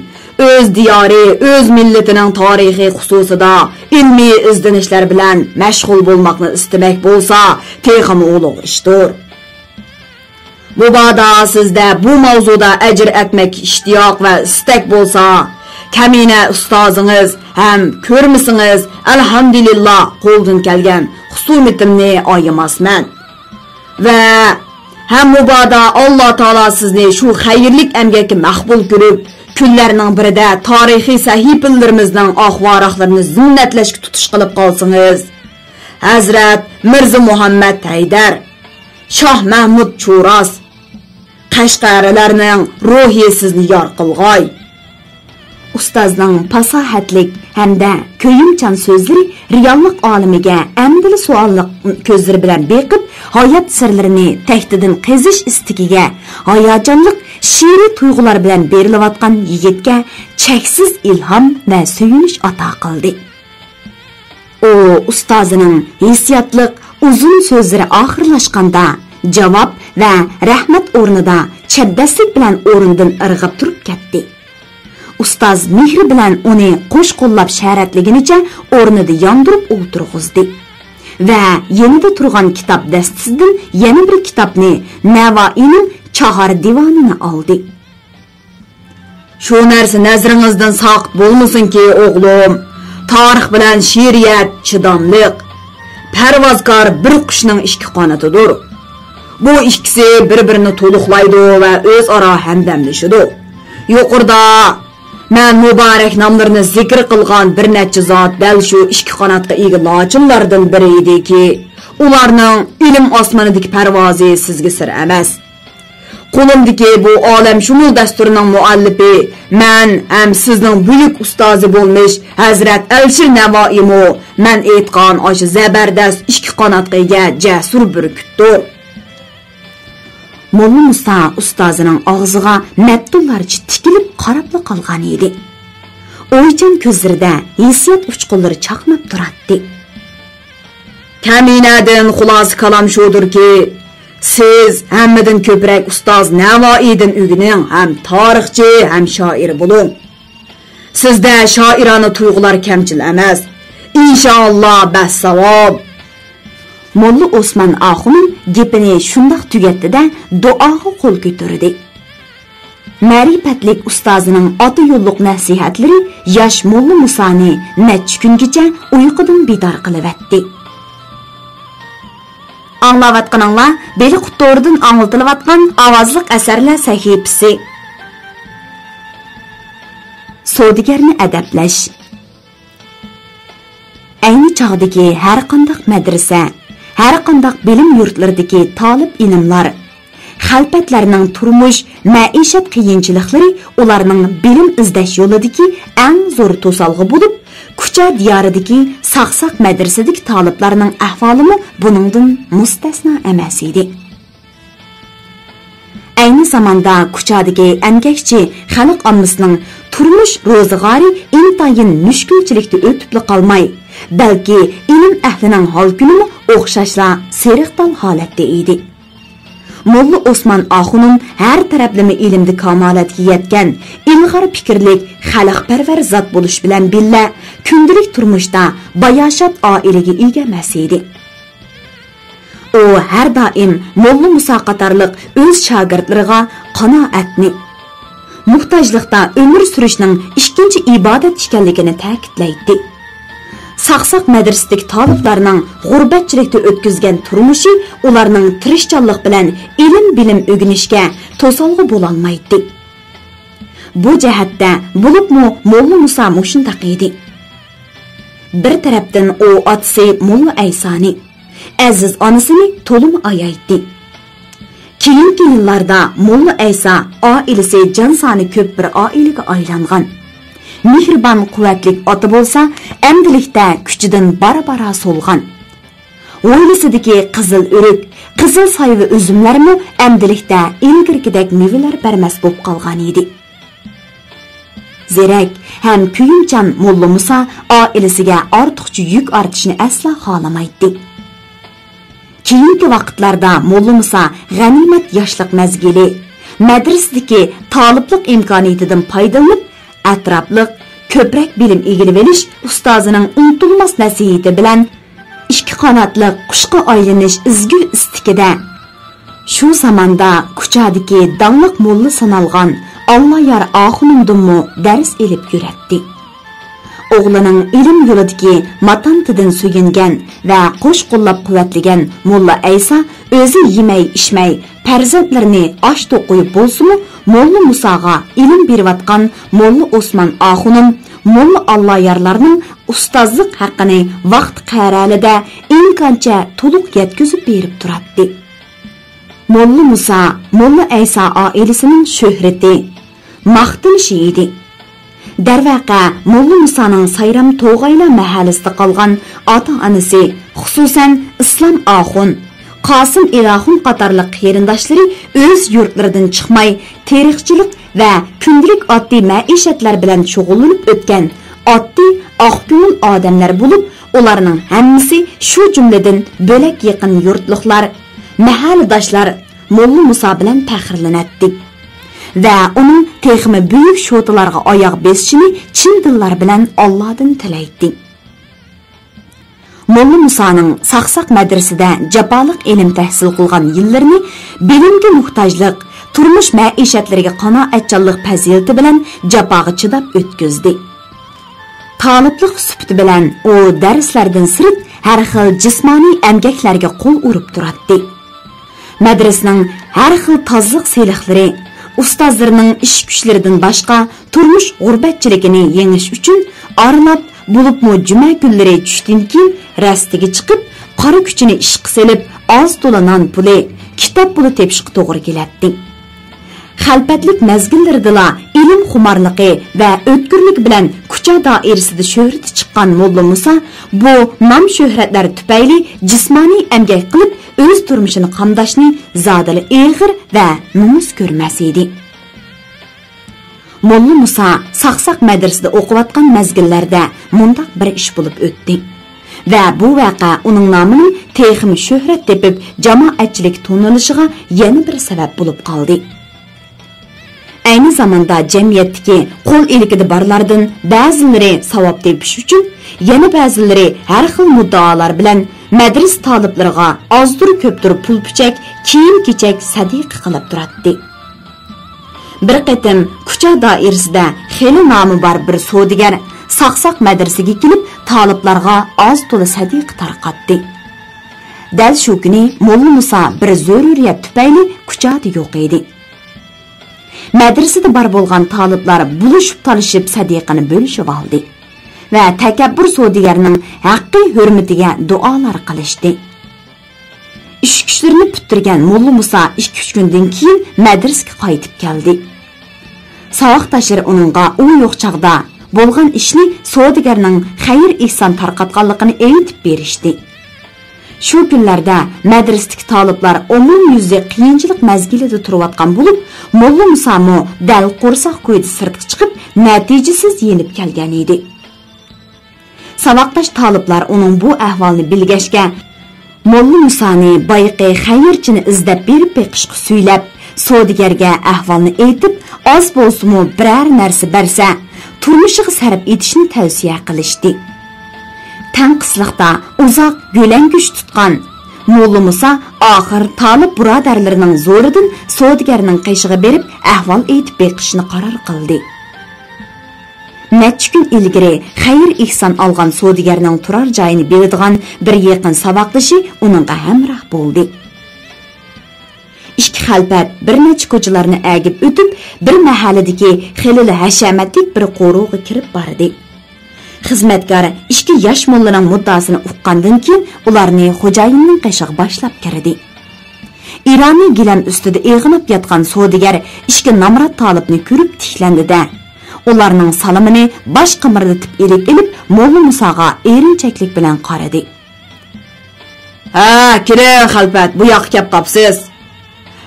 ئۆز دىيارى، ئۆز مىللىتىنىڭ تارىخى خۇسۇسىدا ئىلمىي ئىزدىنىشلەر بىلەن مەشغۇل بولماقنى ئىستىمەك بولسا، تېخىمۇ ئۇلۇغ ئىشتۇر. مۇبادا سىزدە بۇ ماۋزۇدا ئەجىر ئەتمەككە ئىشتىياق ۋە ئىستەك بولسا، كەمىنە ئۇستازىڭىز ھەم كۆرمىسىڭىز، ئەلھەمدۇلىللا، قولدىن كەلگەن خۇسۇمىتىمنى ئايىماسمەن. ۋە ھەم مۇبادا ئاللا تائالا سىزنى شۇ خەيرلىك ئەمگەككە مەقبۇل كۆرۈپ، كۈنلەرنىڭ بىرىدە تارىخىي سەھىپىلىرىمىزنىڭ ئاق ۋاراقلىرىنى زىننەتلەشكە تۇتۇش قىلىپ قالسىڭىز، ھەزرەت مىرزا مۇھەممەد ھەيدەر، شاھ مەھمۇد چۇراس، قەشقەرىلەرنىڭ روھى سىزنى يار قىلغاي. ئۇستازنىڭ پاساھەتلىك ھەمدە كۆيۈمچان سۆزلىرى رېئاللىق ئالىمىگە ئەمدىلا سوئاللىق كۆزلىرى بىلەن بېقىپ، ھايات سىرلىرىنى تەكتىدىن قېزىش ئىستىكىگە، ھاياجانلىق شېئىرىي تۇيغۇلار بىلەن بېرىلىۋاتقان يىگىتكە چەكسىز ئىلھام ۋە سۆيۈنۈش ئاتا قىلدى. ئۇ ئۇستازىنىڭ ھېسسىياتلىق ئۇزۇن سۆزلىرى ئاخىرلاشقاندا، جاۋاب ۋە رەھمەت ئورنىدا چەبدەسلىك بىلەن ئورنىدىن ئىرغىپ تۇرۇپ كەتتى. ئۇستاز مېھرى بىلەن ئۇنى قوش قوللاپ شەرەتلىگىنىچە ئورنىدا ياندۇرۇپ ئولتۇرغۇزدى ۋە يېنىدا تۇرغان كىتاب دەستىسىدىن يەنە بىر كىتابنى، نەۋائىنىڭ چاھار دىۋانىنى ئالدى. شۇ نەرسە نەزىرىڭىزدىن ساقىت بولمىسۇنكى، ئوغلۇم، تارىخ بىلەن شېئىرىيەت چىداملىق، پەرۋازكار بىر قۇشنىڭ ئىككى قانىتىدۇر. بۇ ئىككىسى بىر-بىرىنى تولۇقلايدۇ ۋە ئۆزئارا ھەمدەملىشىدۇ. يۇقىرىدا مەن مۇبارەك ناملىرىنى زىكىر قىلغان بىر نەچچە زات دەل شۇ ئىككى قاناتقا ئىگە لاچىنلاردىن بىرى ئىدىكى، ئۇلارنىڭ ئىلىم ئاسمىنىدىكى پەرۋازى سىزگە سىر ئەمەس. قولۇمدىكى بۇ ئالەمشۇمۇل دەستۇرىنىڭ مۇئەللىپى مەن ھەم سىزنىڭ بۈيۈك ئۇستازى بولمىش ھەزرەت ئەلىشىر نەۋائىمۇ مەن ئېيتقان ئاشۇ زەبەردەس ئىككى قاناتقا ئىگە جەسۇر بۈركۈتتۇر. موللا مۇسا ئۇستازىنىڭ ئاغزىغا مەپتۇللارچە تىكىلىپ قاراپلا قالغان ئىدى. ئويچان كۆزلىرىدە ھېسسىيات ئۇچقۇنلىرى چاقناپ تۇراتتى. كەمىنەدىن خۇلاسە كالام شۇدۇركى، سىز ھەممىدىن كۆپرەك ئۇستاز نەۋائىدىن ئۆگىنىڭ ھەم تارىخچى ھەم شائىر بولۇڭ. سىزدە شائىرانە تۇيغۇلار كەمچىل ئەمەس. ئىنشائاللا، بەس ساۋاب. موللا ئوسمان ئاخۇنۇم گېپىنى شۇنداق تۈگەتتى-دە، دۇئاغا قول كۆتۈردى. مەرىپەتلىك ئۇستازىنىڭ ئاتا يوللۇق نەسىھەتلىرى ياش موللا مۇسانى نەچچە كۈنگىچە ئۇيقۇدىن بىدار قىلىۋەتتى. ئاڭلاۋاتقىنىڭلار بېلىق تورىدىن ئاڭلىتىلىۋاتقان ئاۋازلىق ئەسەرلەر سەھىپىسى. سودىگەرنى ئەدەپلەش. ئەينى چاغدىكى ھەرقانداق مەدرىسە، ھەرقانداق بىلىم يۇرتلىرىدىكى تالىپ ئىلىملار، خەلپەتلەرنىڭ تۇرمۇش، مەئىشەت قىيىنچىلىقلىرى ئۇلارنىڭ بىلىم ئىزدەش يولىدىكى ئەڭ زور توسالغۇ بولۇپ، كۇچا دىيارىدىكى ساقساق مەدرىسىدىكى تالىپلارنىڭ ئەھۋالىمۇ بۇنىڭدىن مۇستەسنا ئەمەس ئىدى. ئەينى زاماندا كۇچادىكى ئەمگەكچى خەلق ئاممىسىنىڭ تۇرمۇش روزىغارى ئىنتايىن مۈشكۈلچىلىكتە ئۆتۈپلا قالماي، بەلكى ئىلىم ئەھلىنىڭ ھال-كۈنىمۇ ئوخشاشلا سېرىقتال ھالەتتە ئىدى. موللا ئوسمان ئاخۇنۇم ھەر تەرەپلىمە ئىلىمدە كامالەتكە يەتكەن، ئىلغار پىكىرلىك، خەلقپەرۋەر زات بولۇش بىلەن بىللە، كۈندىلىك تۇرمۇشتا باياشات ئائىلىگە ئىگە ئەمەس ئىدى. ئۇ ھەر دائىم موللا مۇسا قاتارلىق ئۆز شاگىرتلىرىغا قانائەتنى، موھتاجلىقتا ئۆمۈر سۈرۈشنىڭ ئىككىنچى ئىبادەت ئىكەنلىكىنى تەكىتلەيتتى. ساقساق مەدرىسىدىكى تالىپلارنىڭ غۇربەتچىلىكتە ئۆتكۈزگەن تۇرمۇشى ئۇلارنىڭ تىرىشچانلىق بىلەن ئىلىم-بىلىم ئۆگىنىشكە توسالغۇ بولالمايتتى. بۇ جەھەتتە بولۇپمۇ موللا مۇسا مۇشۇنداق ئىدى. بىر تەرەپتىن ئۇ ئاتىسى موللا ئەيسانى، ئەزىز ئانىسىنى تولىمۇ ئايايتتى. كېيىنكى يىللاردا موللا ئەيسا ئائىلىسى جان سانى كۆپ بىر ئائىلىگە ئايلانغان. مېھرىبان، قۇۋۋەتلىك ئاتا بولسا، ئەمدىلىكتە كۈچىدىن بارا-بارا سولغان. ھويلىسىدىكى قىزىل ئۆرۈك، قىزىل سايۋا ئۈزۈملەرمۇ ئەمدىلىكتە ئىلگىرىكىدەك مېۋىلەر بەرمەس بولۇپ قالغان ئىدى. زېرەك ھەم كۆيۈمچان موللا مۇسا ئائىلىسىگە ئارتۇقچە يۈك ئارتىشنى ئەسلا خالىمايتتى. كېيىنكى ۋاقىتلاردا موللا مۇسا غەنىيمەت ياشلىق مەزگىلى، مەدرىسىدىكى تالىپلىق ئىمكانىيىتىدىن پايدىلىنىپ، ئەتراپلىق، كۆپرەك بىلىم ئىگىلىۋېلىش ئۇستازىنىڭ ئۇنتۇلماس نەسىھىتى بىلەن ئىككى قاناتلىق قۇشقا ئايلىنىش ئىزگۈ ئىستىكىدە، شۇ زاماندا كۇچادىكى داڭلىق موللا سانالغان ئاللايار ئاخۇنۇمدىنمۇ دەرس ئېلىپ يۈرەتتى. ئوغلىنىڭ ئىلىم يولىدىكى ماتانىتىدىن سۆيۈنگەن ۋە قوش قوللاپ قۇۋۋەتلىگەن موللا ئەيسا ئۆزى يېمەي-ئىچمەي، پەرزەنتلىرىنى ئاش توق قويۇپ بولسىمۇ، موللا مۇساغا ئىلىم بېرىۋاتقان موللا ئوسمان ئاخۇنۇم، موللا ئاللايارلارنىڭ ئۇستازلىق ھەققىنى ۋاقتى قەرەلىدە ئىمكانچە تولۇق يەتكۈزۈپ بېرىپ تۇراتتى. موللا مۇسا، موللا ئەيسا ئائىلىسىنىڭ شۆھرىتى، ماختىنىشى ئىدى. دەرۋەقە، موللا مۇسانىڭ سايرام توغايلا مەھەللىسىدە قالغان ئاتا-ئانىسى، خۇسۇسەن، ئىسلام ئاخۇن، قاسىم ئېلاخۇن قاتارلىق قېرىنداشلىرى ئۆز يۇرتلىرىدىن چىقماي، تېرىقچىلىق ۋە كۈندىلىك ئاددىي مەئىشەتلەر بىلەن شۇغۇللىنىپ ئۆتكەن ئاددىي، ئاق كۆڭۈل ئادەملەر بولۇپ، ئۇلارنىڭ ھەممىسى، شۇ جۈملىدىن بۆلەك يېقىن يۇرتلۇقلار، مەھەللىداشلار موللا مۇسا بىلەن پەخىرلىنەتتى ۋە ئۇنىڭ تېخىمۇ بۈيۈك شوتىلارغا ئاياغ بېسىشىنى چىن دىللار بىلەن ئاللادىن تىلەيتتى. موللا مۇسانىڭ ساقساق مەدرىسىدە جاپالىق ئىلىم تەھسىل قىلغان يىللىرىنى بىلىمگە موھتاجلىق، تۇرمۇش مەئىشەتلىرىگە قانائەتچانلىق پەزىلىتى بىلەن جاپاغا چىداپ ئۆتكۈزدى. تالىپلىق سۈپىتى بىلەن ئۇ دەرسلەردىن سىرت ھەر خىل جىسمانىي ئەمگەكلەرگە قول ئۇرۇپ تۇراتتى. مەدرىسىنىڭ ھەر خىل تازىلىق سېلىقلىرى، ئۇستازلىرىنىڭ ئىش كۈچلىرىدىن باشقا تۇرمۇش غۇربەتچىلىكىنى يېڭىش ئۈچۈن ئارىلاپ، بولۇپمۇ جۈمە كۈنلىرى چۈشتىن كېيىن رەستىگە چىقىپ، قارا كۈچىنى ئىشقا سېلىپ، ئاز تولا نان پۇلى، كىتاب پۇلى تېپىشقا توغرا كېلەتتى. خەلپەتلىك مەزگىللىرىدىلا ئىلىم خۇمارلىقى ۋە ئۆتكۈرلۈكى بىلەن كۇچا دائىرىسىدە شۆھرىتى چىققان موللا مۇسا بۇ نام-شۆھرەتلەر تۈپەيلى جىسمانىي ئەمگەك قىلىپ، ئۆز تۇرمۇشىنى قامداشنى زادىلا ئېغىر ۋە نومۇس كۆرمەس ئىدى. موللا مۇسا ساقساق مەدرىسىدە ئوقۇۋاتقان مەزگىللەردە مۇنداق بىر ئىش بولۇپ ئۆتتى ۋە بۇ ۋەقە ئۇنىڭ نامىنىڭ تېخىمۇ شۆھرەت تېپىپ، جامائەتچىلىك تونۇلۇشىغا يەنە بىر سەۋەب بولۇپ قالدى. ئەينى زاماندا جەمئىيەتتىكى قول ئىلكىدە بارلاردىن بەزىلىرى ساۋاب تېپىش ئۈچۈن، يەنە بەزىلىرى ھەر خىل مۇددىئالار بىلەن مەدرىسە تالىپلىرىغا ئازدۇر-كۆپتۇر پۇل-پۈچەك، كىيىم-كېچەك سەدىقە قىلىپ تۇراتتى. بىر قېتىم كۇچا دائىرىسىدە خېلى نامى بار بىر سودىگەر ساقساق مەدرىسىگە كېلىپ، تالىپلارغا ئاز-تولا سەدىقە تارقاتتى. دەل شۇ كۈنى موللا مۇسا بىر زۆرۈرىيەت تۈپەيلى كۇچادا يوق ئىدى. مەدرىسىدە بار بولغان تالىپلار بولۇشۇپ-تالىشىپ سەدىقىنى بۆلۈشۈۋالدى ۋە تەكەببۇر سودىگەرنىڭ ھەققى-ھۆرمىتىگە دۇئالار قىلىشتى. ئىش-كۈچلىرىنى پۈتتۈرگەن موللا مۇسا ئىككى-ئۈچ كۈندىن كېيىن مەدرىسىگە قايتىپ كەلدى. ساۋاقداشلىرى ئۇنىڭغا ئۇ يوق چاغدا بولغان ئىشنى سودىگەرنىڭ خەير-ئېھسان تارقاتقانلىقىنى ئېيتىپ بېرىشتى. شۇ كۈنلەردە مەدرىسىدىكى تالىپلار ئومۇميۈزى قىيىنچىلىق مەزگىلىدە تۇرۇۋاتقان بولۇپ، موللا مۇسامۇ دەل قورساق كويىدا سىرتقا چىقىپ، نەتىجىسىز يېنىپ كەلگەن ئىدى. ساۋاقداش تالىپلار ئۇنىڭ بۇ ئەھۋالىنى بىلگەچكە، موللا مۇسانى بايىقى خەيرچىنى ئىزدەپ بېرىپ بېقىشقا سۈيلەپ، سودىگەرگە ئەھۋالنى ئېيتىپ، ئاز بولسىمۇ بىرەر نەرسە بەرسە، تۇرمۇشىغا سەرپ ئېتىشنى تەۋسىيە قىلىشتى. تەڭقىسلىقتا ئۇزاق گۆلەڭگۈچ تۇتقان موللا مۇسا ئاخىر تالىپ بۇرادەرلىرىنىڭ زورىدىن سودىگەرنىڭ قېشىغا بېرىپ ئەھۋال ئېيتىپ بېقىشنى قارار قىلدى. نەچچە كۈن ئىلگىرى خەير-ئېھسان ئالغان سودىگەرنىڭ تۇرار جايىنى بىلىدىغان بىر يېقىن ساۋاقدىشى ئۇنىڭغا ھەمراھ بولدى. ئىككى خەلپەت بىر نەچچە كوچىلارنى ئەگىپ ئۆتۈپ، بىر مەھەللىدىكى خېلىلا ھەشەمەتلىك بىر قورۇغا كىرىپ باردى. خىزمەتكار ئىككى ياش موللىنىڭ مۇددىئاسىنى ئۇققاندىن كېيىن، ئۇلارنى خوجايىننىڭ قېشىغا باشلاپ كىردى. ئىرانىي گىلەم ئۈستىدە ئېغىناپ ياتقان سودىگەر ئىككى نامرات تالىپنى كۆرۈپ تىكلەندى-دە، ئۇلارنىڭ سالىمىنى باش قىمىردىتىپ ئىلىك ئېلىپ، موللا مۇساغا ئېرىنچەكلىك بىلەن قارىدى. ھە، كېلىڭ خەلپەت، بۇ ياققا كەپ قاپسىز.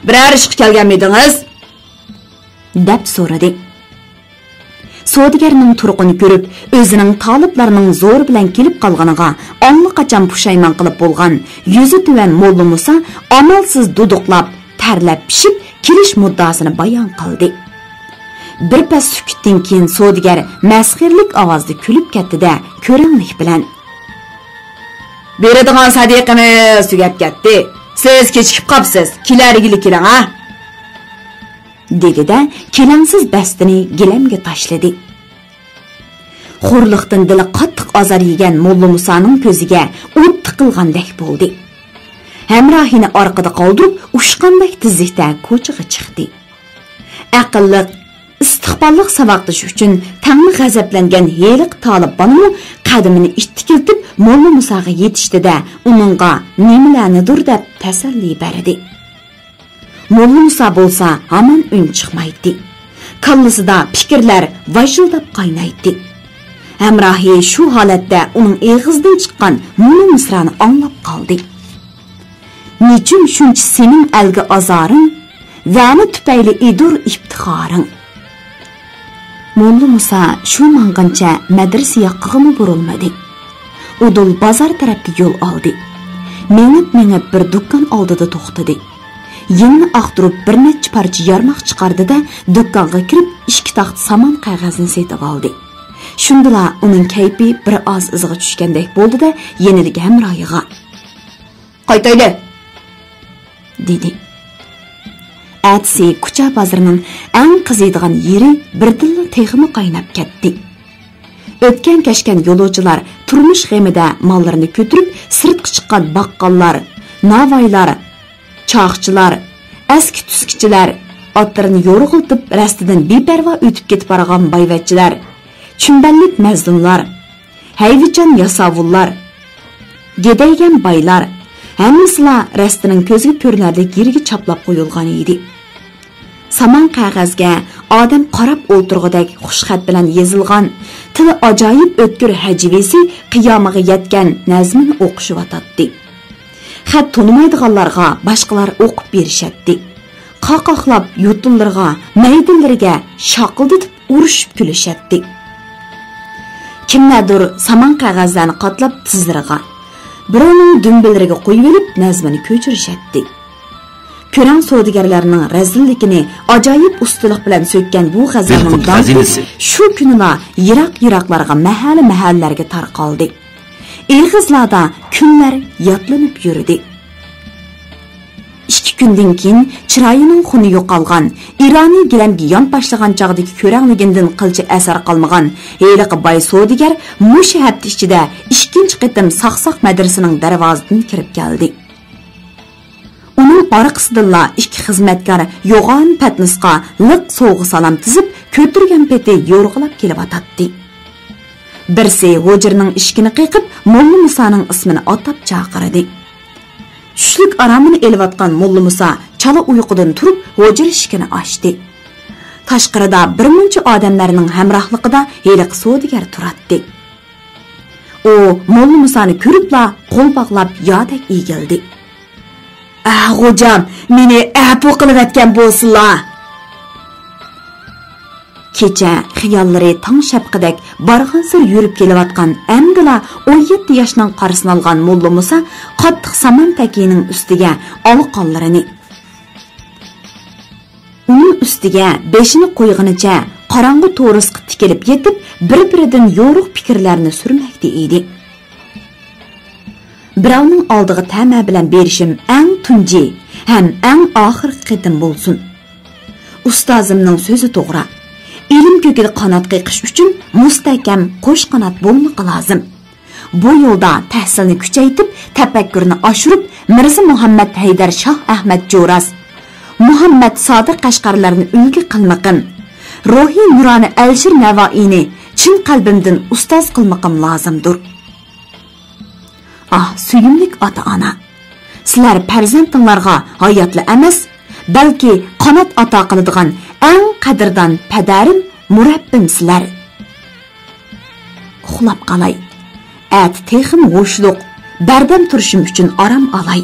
بىرەر ئىشقا كەلگەنمىدىڭىز؟ دەپ سورىدى. سودىگەرنىڭ تۇرقىنى كۆرۈپ، ئۆزىنىڭ تالىپلارنىڭ زورى بىلەن كېلىپ قالغىنىغا ئاللىقاچان پۇشايمان قىلىپ بولغان، يۈزى تۆۋەن موللا مۇسا ئامالسىز دۇدۇقلاپ، تەرلەپ پىشىپ كېلىش مۇددىئاسىنى بايان قىلدى. بىر پەس سۈكۈتتىن كېيىن سودىگەر مەسخىرىلىك ئاۋازدا كۈلۈپ كەتتى-دە، كۆرەڭلىك بىلەن، بېرىدىغان سەدىقىمىز تۈگەپ كەتتى. سىز كېچىكىپ قاپسىز، كېلەرگىلى كېلىڭ ھە! دېدى-دە، كېلەڭسىز بەستىنى گىلەمگە تاشلىدى. خورلۇقتىن دىلى قاتتىق ئازار يېگەن موللا مۇسانىڭ كۆزىگە ئوت تىقىلغاندەك بولدى. ھەمراھىنى ئارقىدا قالدۇرۇپ، ئۇچقاندەك تېزلىكتە كوچىغا چىقتى. ئەقىللىق، ئىستىقباللىق ساۋاقدىشى ئۈچۈن تەڭلا غەزەپلەنگەن ھېلىقى تالىپ بالىمۇ قەدىمىنى ئىتتىكلىتىپ، موللا مۇساغا يېتىشتى-دە، ئۇنىڭغا نېمىلەرنىدۇر دەپ تەسەللى بەردى. موللا مۇسا بولسا ھامان ئۈن چىقمايتتى. كاللىسىدا پىكىرلەر ۋاژىلداپ قاينايتتى. ھەمراھى شۇ ھالەتتە ئۇنىڭ ئېغىزىدىن چىققان مۇنۇ مىسرانى ئاڭلاپ قالدى. نېچۈن شۇنچە سېنىڭ ئەلگە ئازارىڭ، ۋەنە تۈپەيلى ئىدۇر ئىپتىخارىڭ. موللا مۇسا شۇ ماڭغىنىچە مەدرىسە ياقىغىمۇ بۇرۇلمىدى. ئۇدۇل بازار تەرەپكە يول ئالدى. مېڭىپ-مېڭىپ بىر دۇكان ئالدىدا توختىدى. يېڭىنى ئاختۇرۇپ بىر نەچچە پارچە يارماق چىقاردى-دە، دۇكانغا كىرىپ ئىككى تاختا سامان قەغەزنى سېتىۋالدى. شۇندىلا ئۇنىڭ كەيپى بىر ئاز ئىزىغا چۈشكەندەك بولدى-دە، يېنىدىكى ھەمراھىغا، قايتايلى! دېدى. ئەتىسى كۇچا بازىرىنىڭ ئەڭ قىزىيدىغان يېرى بىردىنلا تېخىمۇ قايناپ كەتتى. ئۆتكەن-كەچكەن يولۇچىلار تۇرمۇش غېمىدە ماللىرىنى كۆتۈرۈپ سىرتقا چىققان باققاللار، ناۋايلار، چاقچىلار، ئەسكى تۈسكىچىلەر، ئاتلىرىنى يورغىلىتىپ، رەستىدىن بىپەرۋا ئۆتۈپ كېتىپ بارغان بايۋەچچىلەر، چۈمبەللىك مەزلۇملار، ھەيۋىچان ياساۋۇللار، گېدەيگەن بايلار، ھەممىسىلا رەستىنىڭ كۆزگە كۆرۈنەرلىك يېرىگە چاپلاپ قويۇلغان ئىدى. سامان قەغەزگە ئادەم قاراپ ئولتۇرغۇدەك خۇش خەت بىلەن يېزىلغان، تىلى ئاجايىپ ئۆتكۈر ھەجۋىيسى قىيامىغا يەتكەن نەزمىنى ئوقۇشۇۋاتاتتى. خەت تونۇمايدىغانلارغا باشقىلار ئوقۇپ بېرىشەتتى. قاقاقلاپ يوتۇنلىرىغا، مەيدىلىرىگە شاقىلدىتىپ ئۇرۇشۇپ كۈلۈشەتتى. كىملەردۇر سامان قەغەزلەرنى قاتلاپ تىزلىرىغا، بىرەۋنىڭ دۈمبىلىرىگە قويۇۋېلىپ نەزمىنى كۆچۈرۈشەتتى. كۆرەڭ سودىگەرلەرنىڭ رەزىللىكىنى ئاجايىپ ئۇستىلىق بىلەن سۆككەن بۇ غەزەلنىڭ داڭقى شۇ كۈنىلا يىراق-يىراقلارغا، مەھەللە-مەھەللىلەرگە تارقالدى. ئېغىزلاردا كۈنلەر يادلىنىپ يۈردى. ئىككى كۈندىن كېيىن چىرايىنىڭ خۇنى يوقالغان، ئىرانىي گىلەمگە يان باشلىغان چاغدىكى كۆرەڭلىكىدىن قىلچە ئەسەر قالمىغان ھېلىقى باي سودىگەر مۇشۇ ھەپتە ئىچىدە ئىككىنچى قېتىم ساقساق مەدرىسىنىڭ دەرۋازىدىن كىرىپ كەلدى. ئۇنىڭ ئارقىسىدىنلا ئىككى خىزمەتكار يوغان پەتنۇسقا لىق سوۋغا-سالام تىزىپ، كۆتۈرگەن پېتى يورغىلاپ كېلىۋاتاتتى. بىرسى ھۇجرىنىڭ ئىشىكىنى قېقىپ، موللا مۇسانىڭ ئىسمىنى ئاتاپ چاقىردى. چۈشلۈك ئارامىنى ئېلىۋاتقان موللا مۇسا چالا ئۇيقۇدىن تۇرۇپ، ھۇجرا ئىشىكىنى ئاچتى. تاشقىرىدا بىرمۇنچە ئادەملەرنىڭ ھەمراھلىقىدا ھېلىقى سودىگەر تۇراتتى. ئۇ موللا مۇسانى كۆرۈپلا قول باغلاپ يادەك ئېگىلدى. ئە، خوجام، مېنى ئەپۇ قىلىۋەتكەن بولسىلا! كېچە خىياللىرى تاڭ شەپىقىدەك بارغانسېرى يۈرۈپ كېلىۋاتقان ئەمدىلا ئون يەتتە ياشنىڭ قارىسىنى ئالغان موللا مۇسا قاتتىق سامان تەكىيىنىڭ ئۈستىگە ئالىقانلىرىنى، ئۇنىڭ ئۈستىگە بېشىنى قويغىنىچە قاراڭغۇ تورۇسقا تىكىلىپ يېتىپ، بىر-بىرىدىن يورۇق پىكىرلەرنى سۈرمەكتە ئىدى. بىراۋنىڭ ئالدىغا تەمە بىلەن بېرىشىم ئەڭ تۇنجى ھەم ئەڭ ئاخىرقى قېتىم بولسۇن. ئۇستازىمنىڭ سۆزى توغرا. ئىلىم كۆكىدە قانات قېقىش ئۈچۈن مۇستەھكەم قوش قانات بولمىقى لازىم. بۇ يولدا تەھسىلنى كۈچەيتىپ، تەپەككۇرنى ئاشۇرۇپ، مىرزا مۇھەممەد ھەيدەر شاھ ئەھمەد جوراس، مۇھەممەد سادىق قەشقەرلەرنى ئۈلگە قىلمىقىم، روھىي نۇرانە ئەلىشىر نەۋائىينى چىن قەلبىمدىن ئۇستاز قىلمىقىم لازىمدۇر. ئاھ، سۆيۈملۈك ئاتا-ئانا! سىلەر پەرزەنتىڭلارغا ھاياتلا ئەمەس، بەلكى قانات ئاتا قىلىدىغان ئەڭ قەدىردان پەدەرىم، مۇرەببىم سىلەر. ئۇخلاپ قالاي. ئەتە تېخىمۇ ھوشلۇق، بەردەم تۇرۇشۇم ئۈچۈن ئارام ئالاي.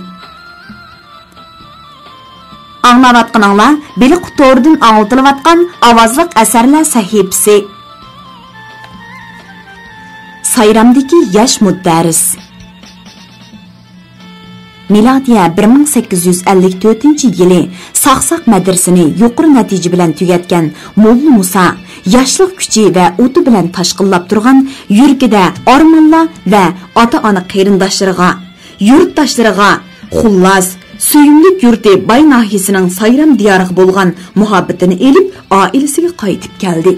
ئاڭلاۋاتقىنىڭلار بېلىق تورىدىن ئاڭلىتىلىۋاتقان ئاۋازلىق ئەسەرلەر سەھىپىسى. سايرامدىكى ياش مۇدەررىس. مىلادىيە بىر مىڭ سەككىز يۈز ئەللىك تۆتىنچى يىلى ساقساق مەدرىسىنى يۇقىرى نەتىجە بىلەن تۈگەتكەن موللا مۇسا ياشلىق كۈچى ۋە ئوتى بىلەن تاشقىنلاپ تۇرغان يۈرىكىدە ئارمانلار ۋە ئاتا-ئانا قېرىنداشلىرىغا، يۇرتداشلىرىغا، خۇللاس، سۆيۈملۈك يۇرتى باي ناھىيەسىنىڭ سايرام دىيارىغا بولغان مۇھەببىتىنى ئېلىپ، ئائىلىسىگە قايتىپ كەلدى.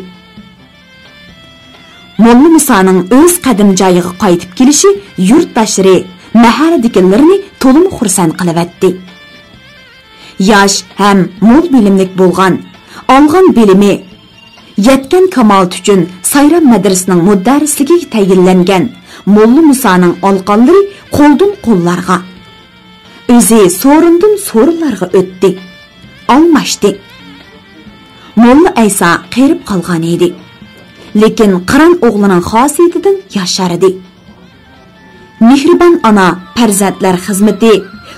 موللا مۇسانىڭ ئۆز قەدىمى جايىغا قايتىپ كېلىشى يۇرتداشلىرى، مەھەللىدىكىلىرىنى تولىمۇ خۇرسەن قىلىۋەتتى. ياش ھەم مول بىلىملىك بولغان، ئالغان بىلىمى، يەتكەن كامالىتى ئۈچۈن سايرام مەدرىسىنىڭ مۇدەررىسلىكىگە تەيىنلەنگەن موللا مۇسانىڭ ئالىقانلىرى قولدىن قوللارغا، ئۆزى سورۇندىن سورۇنلارغا ئۆتتى، ئالماشتى. موللا ئەيسا قېرىپ قالغان ئىدى، لېكىن قىران ئوغلىنىڭ خاسىيىتىدىن ياشاردى. مېھرىبان ئانا پەرزەنتلەر خىزمىتى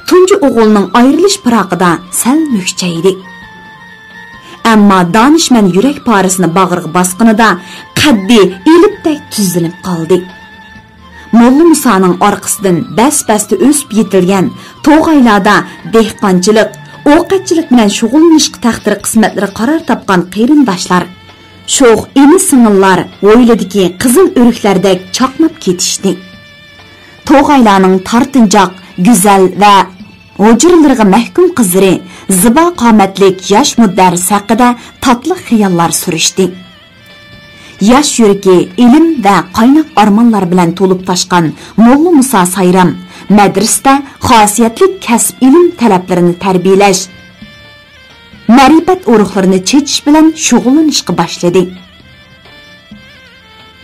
تۇنجى ئوغۇلنىڭ ئايرىلىش پىراقىدا سەل مۈكچەيدى. ئەمما دانىشمەن يۈرەك پارىسىنى باغرىغا باسقىنىدا قەددى ئېلىپتەك تۈزلىنىپ قالدى. موللا مۇسانىڭ ئارقىسىدىن بەس-بەستە ئۆسۈپ يېتىلگەن توغايلاردا دېھقانچىلىق، ئوقەتچىلىك بىلەن شۇغۇللىنىشقا تەقدىر قىسمەتلىرى قارار تاپقان قېرىنداشلار، شوخ ئىنى-سىڭىللار ھويلىدىكى قىزىل ئۆرۈكلەردەك چاقناپ كېتىشتى. توغايلارنىڭ تارتىنچاق، گۈزەل ۋە ھۇجرىلىرىغا مەھكۇم قىزلىرى، زىبا قامەتلىك ياش مۇدەررىس ھەققىدە تاتلىق خىياللار سۈرۈشتى. ياش يۈرىكى ئىلىم ۋە قايناق ئارمانلار بىلەن تولۇپ تاشقان موللا مۇسا سايرام مەدرىسىدە خاسىيەتلىك كەسىپ ئىلىم تەلەپلىرىنى تەربىيەلەش، مەرىپەت ئۇرۇقلىرىنى چېچىش بىلەن شۇغۇللىنىشقا باشلىدى.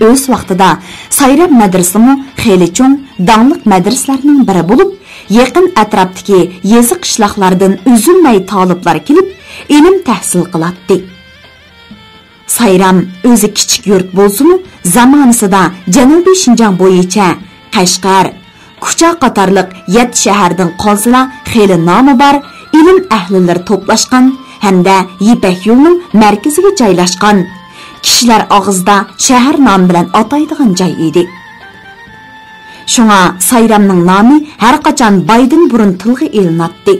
ئۆز ۋاقتىدا سايرام مەدرىسىمۇ خېلى چوڭ، داڭلىق مەدرىسىلەرنىڭ بىرى بولۇپ، يېقىن ئەتراپتىكى يېزا قىشلاقلاردىن ئۈزۈلمەي تالىپلار كېلىپ، ئىلىم تەھسىل قىلاتتى. سايرام ئۆزى كىچىك يۇرت بولسىمۇ، زامانىسىدا جەنۇبىي شىنجاڭ بويىچە قەشقەر، كۇچا قاتارلىق يەتتە شەھەردىن قالسىلا خېلى نامى بار ئىلىم ئەھلىلىرى توپلاشقان ھەمدە يىپەك يولىنىڭ مەركىزىگە جايلاشقان، كىشىلەر ئاغزىدا شەھەر نامى بىلەن ئاتايدىغان جاي ئىدى. شۇڭا سايرامنىڭ نامى ھەرقاچان بايدىن بۇرۇن تىلغا ئېلىناتتى.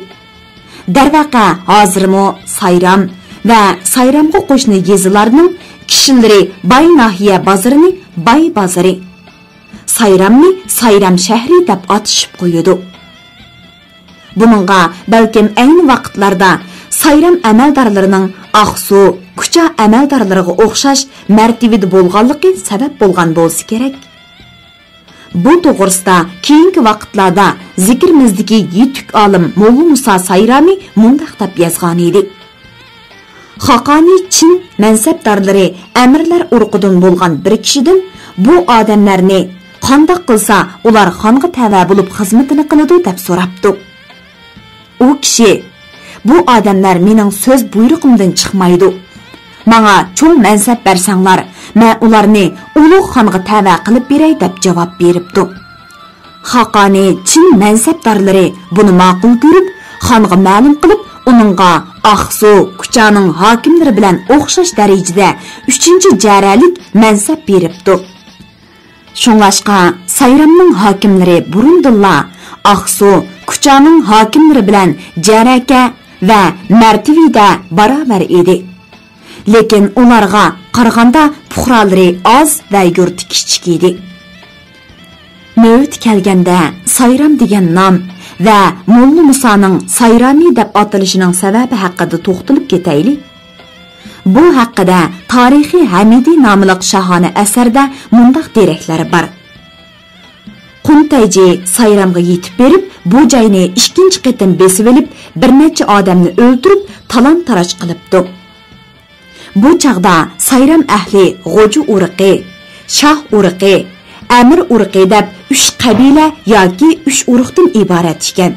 دەرۋەقە، ھازىرمۇ سايرام ۋە سايرامغا قوشنا يېزىلارنىڭ كىشىلىرى باي ناھىيە بازىرىنى باي بازىرى، سايرامنى سايرام شەھىرى دەپ ئاتىشىپ قويىدۇ. بۇنىڭغا بەلكىم ئەينى ۋاقىتلاردا سايرام ئەمەلدارلىرىنىڭ ئاقسۇ، كۇچا ئەمەلدارلىرىغا ئوخشاش مەرتىۋىدە بولغانلىقى سەۋەب بولغان بولسا كېرەك. بۇ توغرىسىدا كېيىنكى ۋاقىتلاردا زىكرىمىزدىكى يېتۈك ئالىم موللا مۇسا سايرامى مۇنداق دەپ يازغانىدى: خاقانىي چىن مەنسەپدارلىرى ئەمىرلەر ئۇرۇقىدىن بولغان بىر كىشىدىن بۇ ئادەملەرنى قانداق قىلسا ئۇلار خانغا تەۋە بولۇپ خىزمىتىنى قىلىدۇ دەپ سوراپتۇ. ئۇ كىشى، بۇ ئادەملەر مېنىڭ سۆز بۇيرۇقۇمدىن چىقمايدۇ. ماڭا چوڭ مەنسەپ بەرسەڭلار، مەن ئۇلارنى ئۇلۇغ خانغا تەۋە قىلىپ بېرەي دەپ جاۋاب بېرىپتۇ. خاقانى چىن مەنسەپدارلىرى بۇنى ماقۇل كۆرۈپ، خانغا مەلۇم قىلىپ، ئۇنىڭغا ئاقسۇ، كۇچانىڭ ھاكىملىرى بىلەن ئوخشاش دەرىجىدە ئۈچىنچى جەرەلىك مەنسەپ بېرىپتۇ. شۇڭلاشقا سايرامنىڭ ھاكىملىرى بۇرۇندىنلا ئاقسۇ، كۇچانىڭ ھاكىملىرى بىلەن جەرەكە ۋە مەرتىۋىدە باراۋەر ئىدى. لېكىن ئۇلارغا قارىغاندا پۇقرالىرى ئاز ۋە يۇرتى كىچىك ئىدى. نۆۋىتى كەلگەندە سايرام دېگەن نام ۋە موللا مۇسانىڭ سايرامى دەپ ئاتىلىشىنىڭ سەۋەبى ھەققىدە توختىلىپ كېتەيلى. بۇ ھەققىدە تارىخى ھەمىدى ناملىق شاھانە ئەسەردە مۇنداق دېرەكلەر بار. قۇنتەيجى سايرامغا يېتىپ بېرىپ، بۇ جاينى ئىككىنچى قېتىم بېسىۋېلىپ، بىر نەچچە ئادەمنى ئۆلتۈرۈپ، تالان-تاراج قىلىپتۇ. بۇ چاغدا سايرام ئەھلى غوجا ئۇرۇقى، شاھ ئۇرۇقى، ئەمىر ئۇرۇقى دەپ ئۈچ قەبىلە ياكى ئۈچ ئۇرۇقتىن ئىبارەت ئىكەن.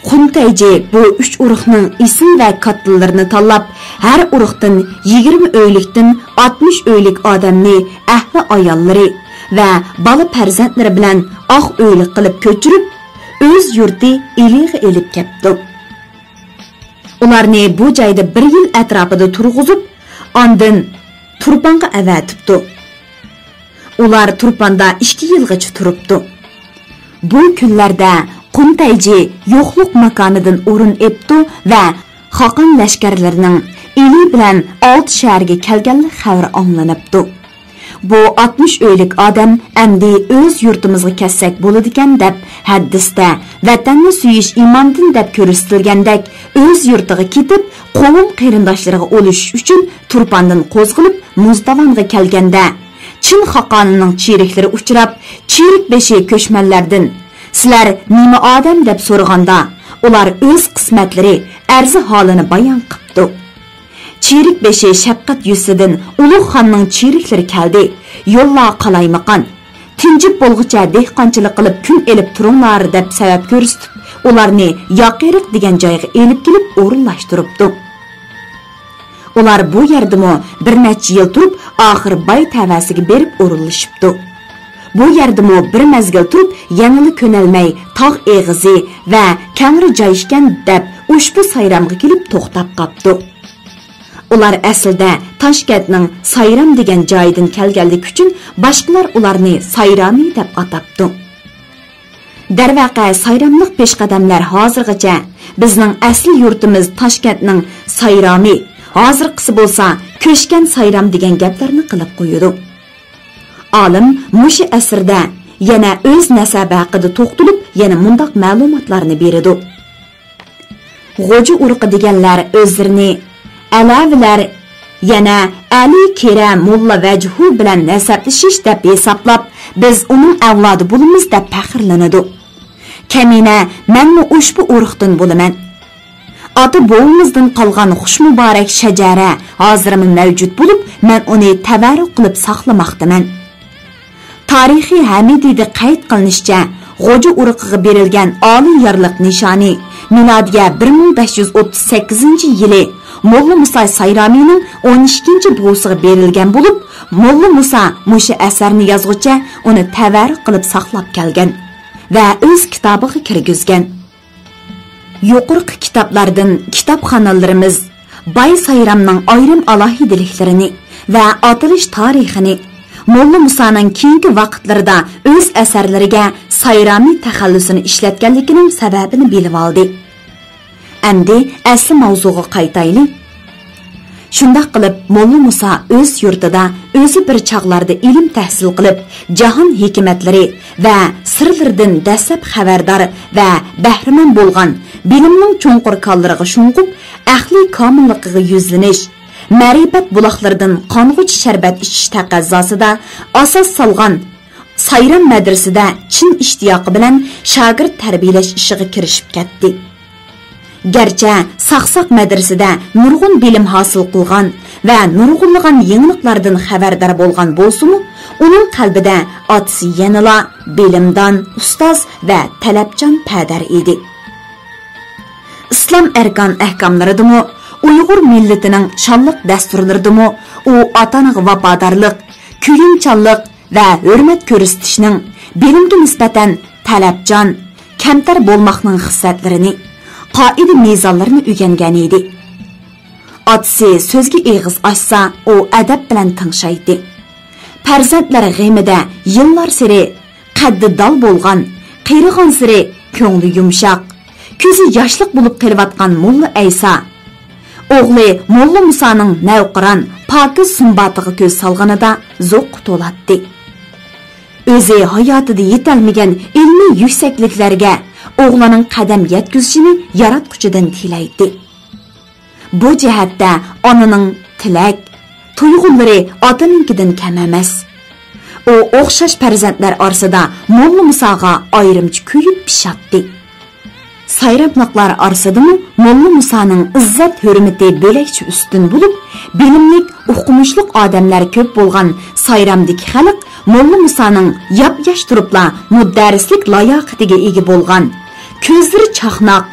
خۇنتەيجى بۇ ئۈچ ئۇرۇقنىڭ ئېسىل ۋە كاتتىلىرىنى تاللاپ، ھەر ئۇرۇقتىن يىگىرمە ئۆيلۈكتىن ئاتمىش ئۆيلۈك ئادەمنى ئەھلى ئاياللىرى ۋە بالا پەرزەنتلىرى بىلەن ئاق ئۆيلۈك قىلىپ كۆچۈرۈپ، ئۆز يۇرتى ئىلىغا ئېلىپ كەپتۇ. ئۇلارنى بۇ جايدا بىر يىل ئەتراپىدا تۇرغۇزۇپ، ئاندىن تۇرپانغا ئەۋەتىپتۇ. ئۇلار تۇرپاندا ئىككى يىلغىچە تۇرۇپتۇ. بۇ كۈنلەردە قۇنتەيجى يوقلۇق ماكانىدىن ئورۇن ئېپتۇ ۋە خاقان لەشكەرلىرىنىڭ ئىلى بىلەن ئالتە شەھەرگە كەلگەنلىك خەۋىرى ئاڭلىنىپتۇ. بۇ ئاتمىش ئۆيلۈك ئادەم ئەمدى ئۆز يۇرتىمىزغا كەتسەك بولىدىكەن دەپ، ھەدىستە ۋەتەننى سۆيۈش ئىماندىن دەپ كۆرسىتىلگەندەك ئۆز يۇرتىغا كېتىپ، قوۋم قېرىنداشلىرىغا ئۇلىشىش ئۈچۈن تۇرپاندىن قوزغىلىپ مۇزداۋانغا كەلگەندە، چىن خاقانىنىڭ چىرىكلىرى ئۇچراپ، چىرىك بېشى كۆچمەنلەردىن، سىلەر نېمە ئادەم دەپ سورىغاندا، ئۇلار ئۆز قىسمەتلىرى، ئەرزى ھالىنى بايان قىپتۇ. چىرىك بېشى شەپقەت يۈزىسىدىن ئۇلۇغ خاننىڭ چىرىكلىرى كەلدى، يوللار قالايمىقان. تىنجىپ بولغۇچە دېھقانچىلىق قىلىپ كۈن ئېلىپ تۇرۇڭلار دەپ سەۋەب كۆرسىتىپ، ئۇلارنى ياقىرىق دېگەن جايغا ئېلىپ كېلىپ ئورۇنلاشتۇرۇپتۇ. ئۇلار بۇ يەردىمۇ بىر نەچچە يىل تۇرۇپ، ئاخىر باي تەۋەسىگە بېرىپ ئورۇنلىشىپتۇ. بۇ يەردىمۇ بىر مەزگىل تۇرۇپ، يەنىلا كۆنەلمەي، تاغ ئېغىزى ۋە كەڭرى جاي ئىكەن دەپ، ئۇشبۇ سايرامغا كېلىپ توختاپ قاپتۇ. ئۇلار ئەسلىدە تاشكەنتنىڭ سايرام دېگەن جايىدىن كەلگەنلىكى ئۈچۈن باشقىلار ئۇلارنى سايرامى دەپ ئاتاپتۇ. دەرۋەقە، سايراملىق پېشقەدەملەر ھازىرغىچە بىزنىڭ ئەسلى يۇرتىمىز تاشكەنتنىڭ سايرامى، ھازىرقىسى بولسا كۆچكەن سايرام دېگەن گەپلەرنى قىلىپ قويىدۇ. ئالىم مۇشۇ ئەسىردە يەنە ئۆز نەسەبى ھەققىدە توختىلىپ، يەنە مۇنداق مەلۇماتلارنى بېرىدۇ. غوجا ئۇرۇقى دېگەنلەر ئۆزلىرىنى ئەلەۋىلەر، يەنە ئەلى، كېرە، موللا ۋەجھۇ بىلەن نەسەبلىشىش دەپ ھېسابلاپ، بىز ئۇنىڭ ئەۋلادى بولىمىز دەپ پەخىرلىنىدۇ. كەمىنە، مەنمۇ ئۇشبۇ ئۇرۇقتىن بولىمەن. ئاتا-بوۋىمىزدىن قالغان خۇش مۇبارەك شەجەرە ھازىرمۇ مەۋجۇت بولۇپ، مەن ئۇنى تەۋەررۈك قىلىپ ساقلىماقتىمەن. تارىخىي ھەمىدىيدە قەيت قىلىنىشىچە، غوجا ئۇرۇقىغا بېرىلگەن ئالىي يارلىق نىشانى مىلادىيە بىر مىڭ بەش يۈز ئوتتۇز سەككىزىنچى يىلى موللا مۇسا سايرامىنىڭ ئون ئىككىنچى بوۋىسىغا بېرىلگەن بولۇپ، موللا مۇسا مۇشۇ ئەسەرنى يازغۇچە ئۇنى تەۋەررۈك قىلىپ ساقلاپ كەلگەن ۋە ئۆز كىتابىغا كىرگۈزگەن. يۇقىرىقى كىتابلاردىن كىتابخانلىرىمىز باي سايرامنىڭ ئايرىم ئالاھىدىلىكلىرىنى ۋە ئاتىلىش تارىخىنى، موللا مۇسانىڭ كېيىنكى ۋاقىتلىرىدا ئۆز ئەسەرلىرىگە سايرامى تەخەللۇسىنى ئىشلەتكەنلىكىنىڭ سەۋەبىنى بىلىۋالدى. ئەمدى ئەسلى ماۋزۇغا قايتايلى. شۇنداق قىلىپ، موللا مۇسا ئۆز يۇرتىدا ئۆزى بىر چاغلاردا ئىلىم تەھسىل قىلىپ، جاھان ھېكمەتلىرى ۋە سىرلىرىدىن دەسلەپ خەۋەردار ۋە بەھرىمەن بولغان، بىلىمنىڭ چوڭقۇر كانلىرىغا شۇڭغۇپ، ئەقلىي كامىللىقىغا يۈزلىنىش، مەرىپەت بۇلاقلىرىدىن قانغۇچە شەربەت ئىچىش تەقەززاسىدا ئاساس سالغان سايرام مەدرىسىدە چىن ئىشتىياقى بىلەن شاگىرت تەربىيەلەش ئىشىغا كىرىشىپ كەتتى. گەرچە ساقساق مەدرىسىدە نۇرغۇن بىلىم ھاسىل قىلغان ۋە نۇرغۇنلىغان يېڭىلىقلاردىن خەۋەردار بولغان بولسىمۇ، ئۇنىڭ قەلبىدە ئاتىسى يەنىلا بىلىمدان، ئۇستاز ۋە تەلەپچان پەدەر ئىدى. ئىسلام ئەركان ئەھكاملىرىدىمۇ، ئۇيغۇر مىللىتىنىڭ شانلىق دەستۇرلىرىدىمۇ ئۇ ئاتا-ئانىغا ۋاپادارلىق، كۆيۈمچانلىق، ۋە ھۆرمەت كۆرسىتىشنىڭ بىلىمگە نىسبەتەن تەلەپچان، كەمتەر بولماقنىڭ خىسلەتلىرىنى، قائىدە-مىزانلىرىنى ئۆگەنگەن ئىدى. ئاتىسى سۆزگە ئېغىز ئاچسا، ئۇ ئەدەپ بىلەن تىڭشايتتى. پەرزەنتلەر غېمىدە يىللارسېرى قەددى دال بولغان، قېرىغانسېرى كۆڭلى يۇمشاق، كۆزى ياشلىق بولۇپ قېلىۋاتقان موللا ئەيسا ئوغلى موللا مۇسانىڭ نەۋقىران، پاكىز سۇمباتىغا كۆز سالغىنىدا زوققا تولاتتى. ئۆزى ھاياتىدا يېتەلمىگەن ئىلمىي يۈكسەكلىكلەرگە ئوغلىنىڭ قەدەم يەتكۈزۈشىنى ياراتقۇچىدىن تىلەيتتى. بۇ جەھەتتە ئانىنىڭ تىلەك، تۇيغۇلىرى ئاتىنىڭكىدىن كەم ئەمەس. ئۇ ئوخشاش پەرزەنتلەر ئارىسىدا موللا مۇساغا ئايرىمچە كۆيۈپ پىشاتتى. سايراملىقلار ئارىسىدىمۇ موللا مۇسانىڭ ئىززەت-ھۆرمىتى بۆلەكچە ئۈستۈن بولۇپ، بىلىملىك، ئوقۇمۇشلۇق ئادەملەر كۆپ بولغان سايرامدىكى خەلق موللا مۇسانىڭ ياپياش تۇرۇپلا مۇدەررىسلىك لاياقىتىگە ئىگە بولغان، كۆزلىرى چاقناق،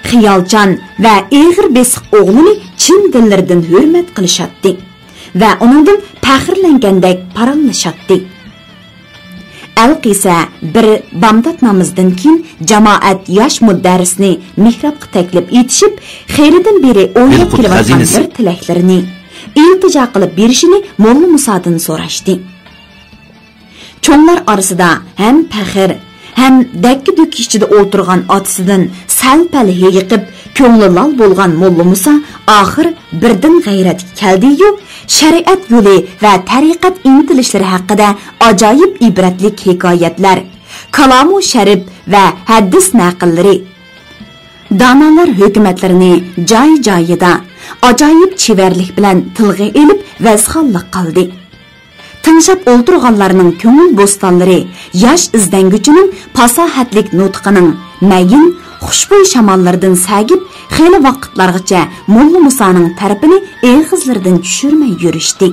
خىيالچان ۋە ئېغىر بېسىق ئوغلىنى چىن دىللىرىدىن ھۆرمەت قىلىشاتتى ۋە ئۇنىڭدىن پەخىرلەنگەندەك پارانلىشاتتى. ئەلقىسە بىر بامدات نامىزىدىن كېيىن جامائەت ياش مۇدەررىسنى مېھرابقا تەكلىپ ئېتىشىپ، خېلىدىن بېرى ئويلاپ كېلىۋاتقان بىر تىلەكلىرىنى ئىلتىجا قىلىپ بېرىشىنى موللا مۇسادىن سوراشتى. چوڭلار ئارىسىدا ھەم پەخىر، ھەم دەككە-دۈككە ئىچىدە ئولتۇرغان ئاتىسىدىن سەل-پەل ھېيىقىپ، كۆڭلى لال بولغان موللا مۇسا ئاخىر بىردىن غەيرەتكە كەلدى-يۇ، شەرىئەت يولى ۋە تەرىقەت ئىنتىلىشلىرى ھەققىدە ئاجايىپ ئىبرەتلىك ھېكايەتلەر، كالامۇ شەرىپ ۋە ھەدىس نەقىللىرى، دانالار ھۆكمەتلىرىنى جاي-جايىدا ئاجايىپ چېۋەرلىك بىلەن تىلغا ئېلىپ، ۋەزخانلىق قىلدى. تىڭشاپ ئولتۇرغانلارنىڭ كۆڭۈل بوستانلىرى ياش ئىزدەنگۈچىنىڭ پاساھەتلىك نۇتقىنىڭ مەيىن، خۇشبۇي شاماللىرىدىن سەگىپ، خېلى ۋاقىتلارغىچە موللا مۇسانىڭ تەرىپىنى ئېغىزلىرىدىن چۈشۈرمەي يۈرۈشتى.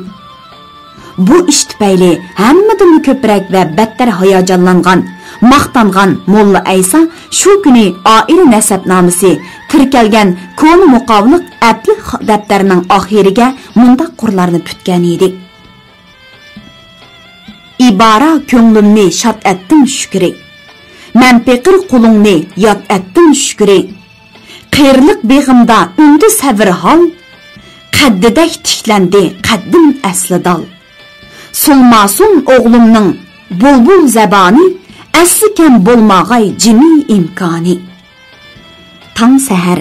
بۇ ئىش تۈپەيلى ھەممىدىنمۇ كۆپرەك ۋە بەتتەر ھاياجانلانغان، ماختانغان موللا ئەيسا شۇ كۈنى ئائىلە نەسەبنامىسى تىركەلگەن كونا مۇقاۋىلىق ئەپلىك دەپتەرنىڭ ئاخىرىگە مۇنداق قۇرلارنى پۈتكەن ئىدى. ئىبارە كۆڭلۈمنى شاد ئەتتىڭ شۈكرى. مەن پېقىر قۇلۇڭنى ياد ئەتتىڭ شۈكرى. قېرىلىق بېغىمدا ئۈندى سەۋر ھال، قەددىدەك تىكلەندى قەددىم ئەسلى دال. سۇلماسۇن ئوغلۇمنىڭ بۇلبۇل زەبانى، ئەسلىكەن بولماغاي جىمى ئىمكانى. تاڭ سەھەر.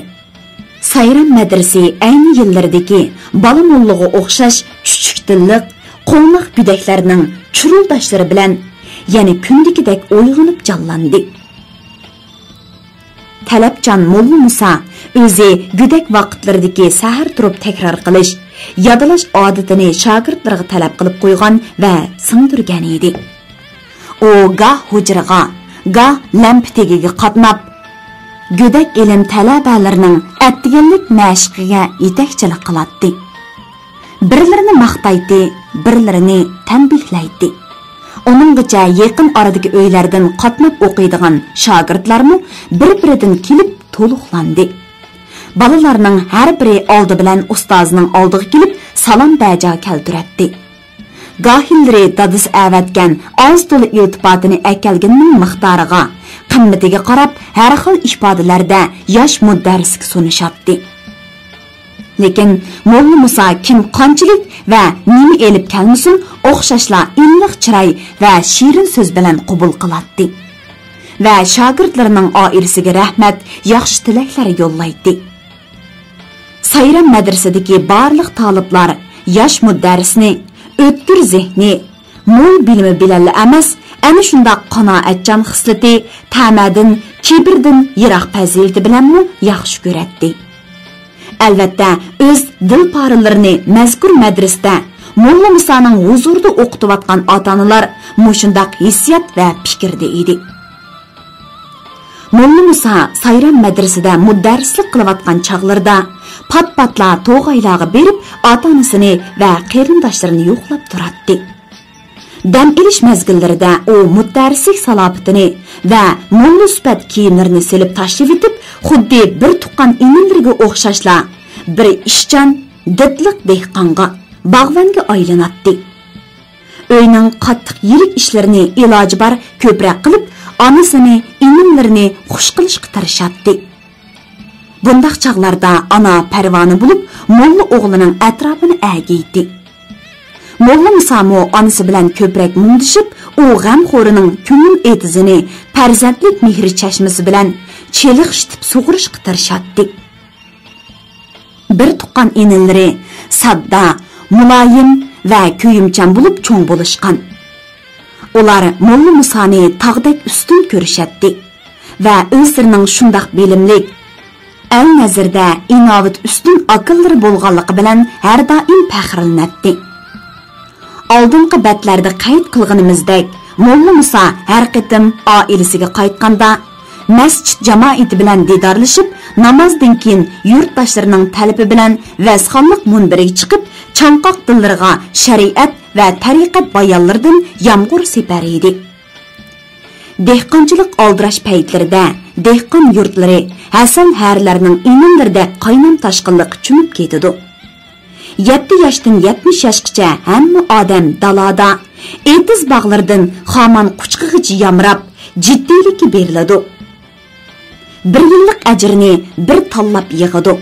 سايرام مەدرىسى ئەينى يىللىرىدىكى بالا موللىغا ئوخشاش چۈچۈك دىللىق، قوڭلاق گۆدەكلەرنىڭ چۇرۇلداشلىرى بىلەن يەنە كۈندىكىدەك ئويغىنىپ جانلاندى. تەلەپچان موللا مۇسا ئۆزى گۆدەك ۋاقىتلىرىدىكى سەھەر تۇرۇپ تەكرار قىلىش، يادلاش ئادىتىنى شاگىرتلىرىغا تەلەپ قىلىپ قويغان ۋە سىڭدۈرگەن ئىدى. ئۇ گاھ ھۇجرىغا، گاھ لەمپە تېگىگە قاتناپ، گۆدەك ئىلىم تەلەبەلىرىنىڭ ئەتىگەنلىك مەشىقىگە يېتەكچىلىك قىلاتتى. بىرلىرىنى ماختايتتى، بىرلىرىنى تەنبىھلەيتتى. ئۇنىڭغىچە يېقىن ئارىدىكى ئۆيلەردىن قاتناپ ئوقۇيدىغان شاگىرتلارمۇ بىر-بىرىدىن كېلىپ تولۇقلاندى. بالىلارنىڭ ھەر بىرى ئالدى بىلەن ئۇستازىنىڭ ئالدىغا كېلىپ سالام بەجا كەلتۈرەتتى. گاھىلىرى دادىسى ئەۋەتكەن ئاز تولا ئىلتىپاتىنى ئەكەلگىنىنىڭ مىقدارىغا، قىممىتىگە قاراپ ھەر خىل ئىپادىلەردە ياش مۇدەررىسكە سۇنۇشاتتى. لېكىن موللا مۇسا كىم قانچىلىك ۋە نېمە ئېلىپ كەلمىسۇن، ئوخشاشلا ئىللىق چىراي ۋە شېرىن سۆز بىلەن قوبۇل قىلاتتى ۋە شاگىرتلىرىنىڭ ئائىلىسىگە رەھمەت، ياخشى تىلەكلەر يوللايتتى. سايرام مەدرىسىدىكى بارلىق تالىپلار ياش مۇدەررىسنى ئۆتكۈر زېھنى، مول بىلىمى بىلەنلا ئەمەس، ئەنە شۇنداق قانائەتچان خىسلىتى، تەمەدىن، كىبىردىن يىراق پەزىلىتى بىلەنمۇ ياخشى كۆرەتتى. ئەلۋەتتە، ئۆز دىلپارىلىرىنى مەزكۇر مەدرىسىدە موللا مۇسانىڭ ھۇزۇرىدا ئوقۇتۇۋاتقان ئاتا-ئانىلار مۇشۇنداق ھېسسىيات ۋە پىكىردە ئىدى. موللا مۇسا سايرام مەدرىسىدە مۇدەررىسلىك قىلىۋاتقان چاغلىرىدا پات-پاتلا توغايلارغا بېرىپ، ئاتا-ئانىسىنى ۋە قېرىنداشلىرىنى يوقلاپ تۇراتتى. دەم ئېلىش مەزگىللىرىدە ئۇ مۇدەررىسلىك سالاپىتىنى ۋە موللا سۈپەت كىيىملىرىنى سېلىپ تاشلىۋېتىپ، خۇددى بىر تۇغقان ئىنىلىرىگە ئوخشاشلا بىر ئىشچان، دىتلىق دېھقانغا، باغۋەنگە ئايلىناتتى. ئۆينىڭ قاتتىق يىرىك ئىشلىرىنى ئىلاجى بار كۆپرەك قىلىپ، ئانىسىنى، ئىنىملىرىنى خۇش قىلىشقا تىرىشاتتى. بۇنداق چاغلاردا ئانا پەرۋانە بولۇپ، موللا ئوغلىنىڭ ئەتراپىنى ئەگىيتتى. موللا مۇسامۇ ئانىسى بىلەن كۆپرەك مۇڭدىشىپ، ئۇ غەمخورىنىڭ كۆڭۈل ئېتىزىنى پەرزەنتلىك مېھرى چەشمىسى بىلەن چېلىقشىتىپ سۇغۇرۇشقا تىرىشاتتى. بىر تۇغقان ئىنىلىرى ساددا، مۇلايىم ۋە كۆيۈمچان بولۇپ چوڭ بولۇشقان. ئۇلار موللا مۇسانى تاغدەك ئۈستۈن كۆرۈشەتتى ۋە ئۆزلىرىنىڭ شۇنداق بىلىملىك، ئەل نەزىرىدە ئىناۋىتى ئۈستۈن ئاكىلىرى بولغانلىقى بىلەن ھەر دائىم پەخىرلىنەتتى. ئالدىنقى بەتلەردە قەيت قىلغىنىمىزدەك، موللا مۇسا ھەر قېتىم ئائىلىسىگە قايتقاندا، مەسچىت جامائىتى بىلەن دىدارلىشىپ، نامازدىن كېيىن يۇرتداشلىرىنىڭ تەلىپى بىلەن ۋەزخانلىق مۇنبىرىگە چىقىپ، چاڭقاق دىللىرىغا شەرىئەت ۋە تەرىقەت بايانلىرىدىن يامغۇر سېپەر ئىدى. دېھقانچىلىق ئالدىراش پەيتلىرىدە دېھقان يۇرتلىرى ھەسەل ھەرىلەرنىڭ ئىنىملىرىدەك قاينام تاشقىنلىققا چۆمۈپ كېتىدۇ. يەتتە ياشتىن يەتمىش ياشقىچە ھەممە ئادەم دالادا، ئېتىز باغلىرىدىن خامان قۇچىقىغىچە يامراپ، جىددىيلىككە بېرىلىدۇ. بىر يىللىق ئەجىرنى بىر تاللاپ يىغىدۇ.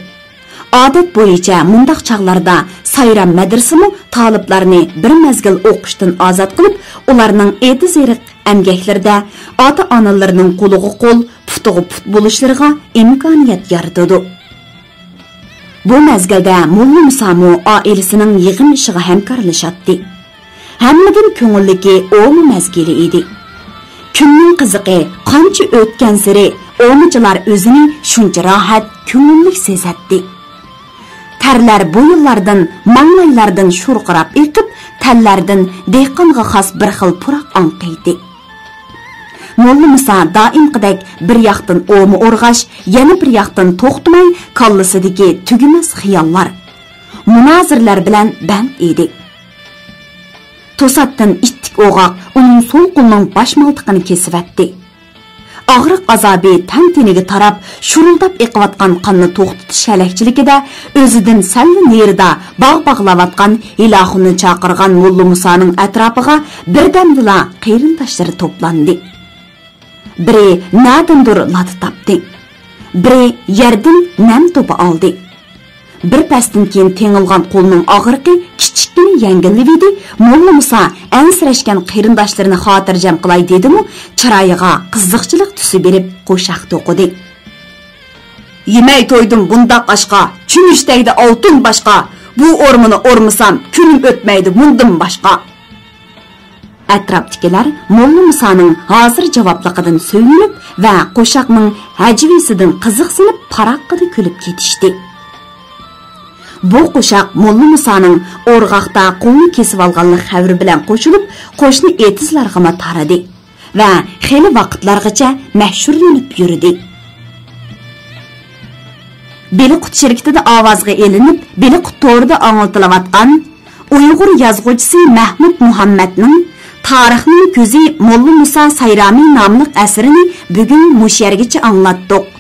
ئادەت بويىچە مۇنداق چاغلاردا سايرام مەدرىسىمۇ تالىپلارنى بىر مەزگىل ئوقۇشتىن ئازاد قىلىپ، ئۇلارنىڭ ئېتىز-ئېرىق ئەمگەكلىرىدە ئاتا-ئانىلىرىنىڭ قولىغا قول، پۇتىغا پۇت بولۇشلىرىغا ئىمكانىيەت يارىتىدۇ. بۇ مەزگىلدە موللا مۇسامۇ ئائىلىسىنىڭ يىغىن ئىشىغا ھەمكارلىشاتتى. ھەممىدىن كۆڭۈللۈكى ئوما مەزگىلى ئىدى. كۈننىڭ قىزىقى قانچە ئۆتكەنسېرى ئومىچىلار ئۆزىنى شۇنچە راھەت، كۆڭۈللۈك سېزەتتى. تەرلەر بويۇنلاردىن، ماڭلايلاردىن شورقىراپ ئېقىپ، تەنلەردىن دېھقانغا خاس بىر خىل پۇراق ئاڭقىيتتى. موللا مۇسا دائىمقىدەك بىر ياقتىن ئوما ئورغاش، يەنە بىر ياقتىن توختىماي كاللىسىدىكى تۈگىمەس خىياللار، مۇنازىرىلەر بىلەن بەند ئىدى. توساتتىن ئىتتىك ئوغاق ئۇنىڭ سول قولىنىڭ باش مالتىقىنى كېسىۋەتتى. ئاغرىق ئازابى تەن تېنىگە تاراپ، شۇرۇلداپ ئېقىۋاتقان قاننى توختىتىش ھەلەكچىلىكىدە، ئۆزىدىن سەللا نېرىدا باغ باغلاۋاتقان ھىلاخۇننى چاقىرغان موللا مۇسانىڭ ئەتراپىغا بىردەمدىلا قېرىنداشلىرى توپلاندى. بىرى نەدىندۇر لاتا تاپتى. بىرى يەردىن نەم توپا ئالدى. بىر پەستىن كېيىن تېڭىلغان قولىنىڭ ئاغرىقى كىچىككىنە يەڭگىللىۋىدى. موللا مۇسا ئەنسىرەشكەن قېرىنداشلىرىنى خاتىرجەم قىلاي دېدىمۇ، چىرايىغا قىزىقچىلىق تۈسى بېرىپ قوشاق توقۇدى. يېمەي تويدۇم بۇنداق ئاشقا، چۈمۈش تەگدى ئالتۇن باشقا، بۇ ئورمىنى ئورمىسام، كۈنۈم ئۆتمەيدۇ مۇندىن باشقا. ئەتراپتىكىلەر موللا مۇسانىڭ ھازىر جاۋابلىقىدىن سۆيۈنۈپ ۋە قوشاقنىڭ ھەجۋىيىسىدىن قىزىقسىنىپ پاراققىدە كۈلۈپ كېتىشتى. بۇ قوشاق موللا مۇسانىڭ ئورغاقتا قولىنى كېسىۋالغانلىق خەۋىرى بىلەن قوشۇلۇپ، قوشنا ئېتىزلارغىمۇ تارىدى ۋە خېلى ۋاقىتلارغىچە مەشھۇرلىنىپ يۈردى. بېلىققۇت شىركىتىدە ئاۋازغا ئېلىنىپ، بېلىققۇت تورىدا ئاڭلىتىلىۋاتقان ئۇيغۇر يازغۇچىسى مەھمۇد مۇھەممەدنىڭ تارىخنىڭ كۆزى موللا مۇسا سايرامى ناملىق ئەسىرىنى بۈگۈن مۇشۇ يەرگىچە ئاڭلاتتۇق.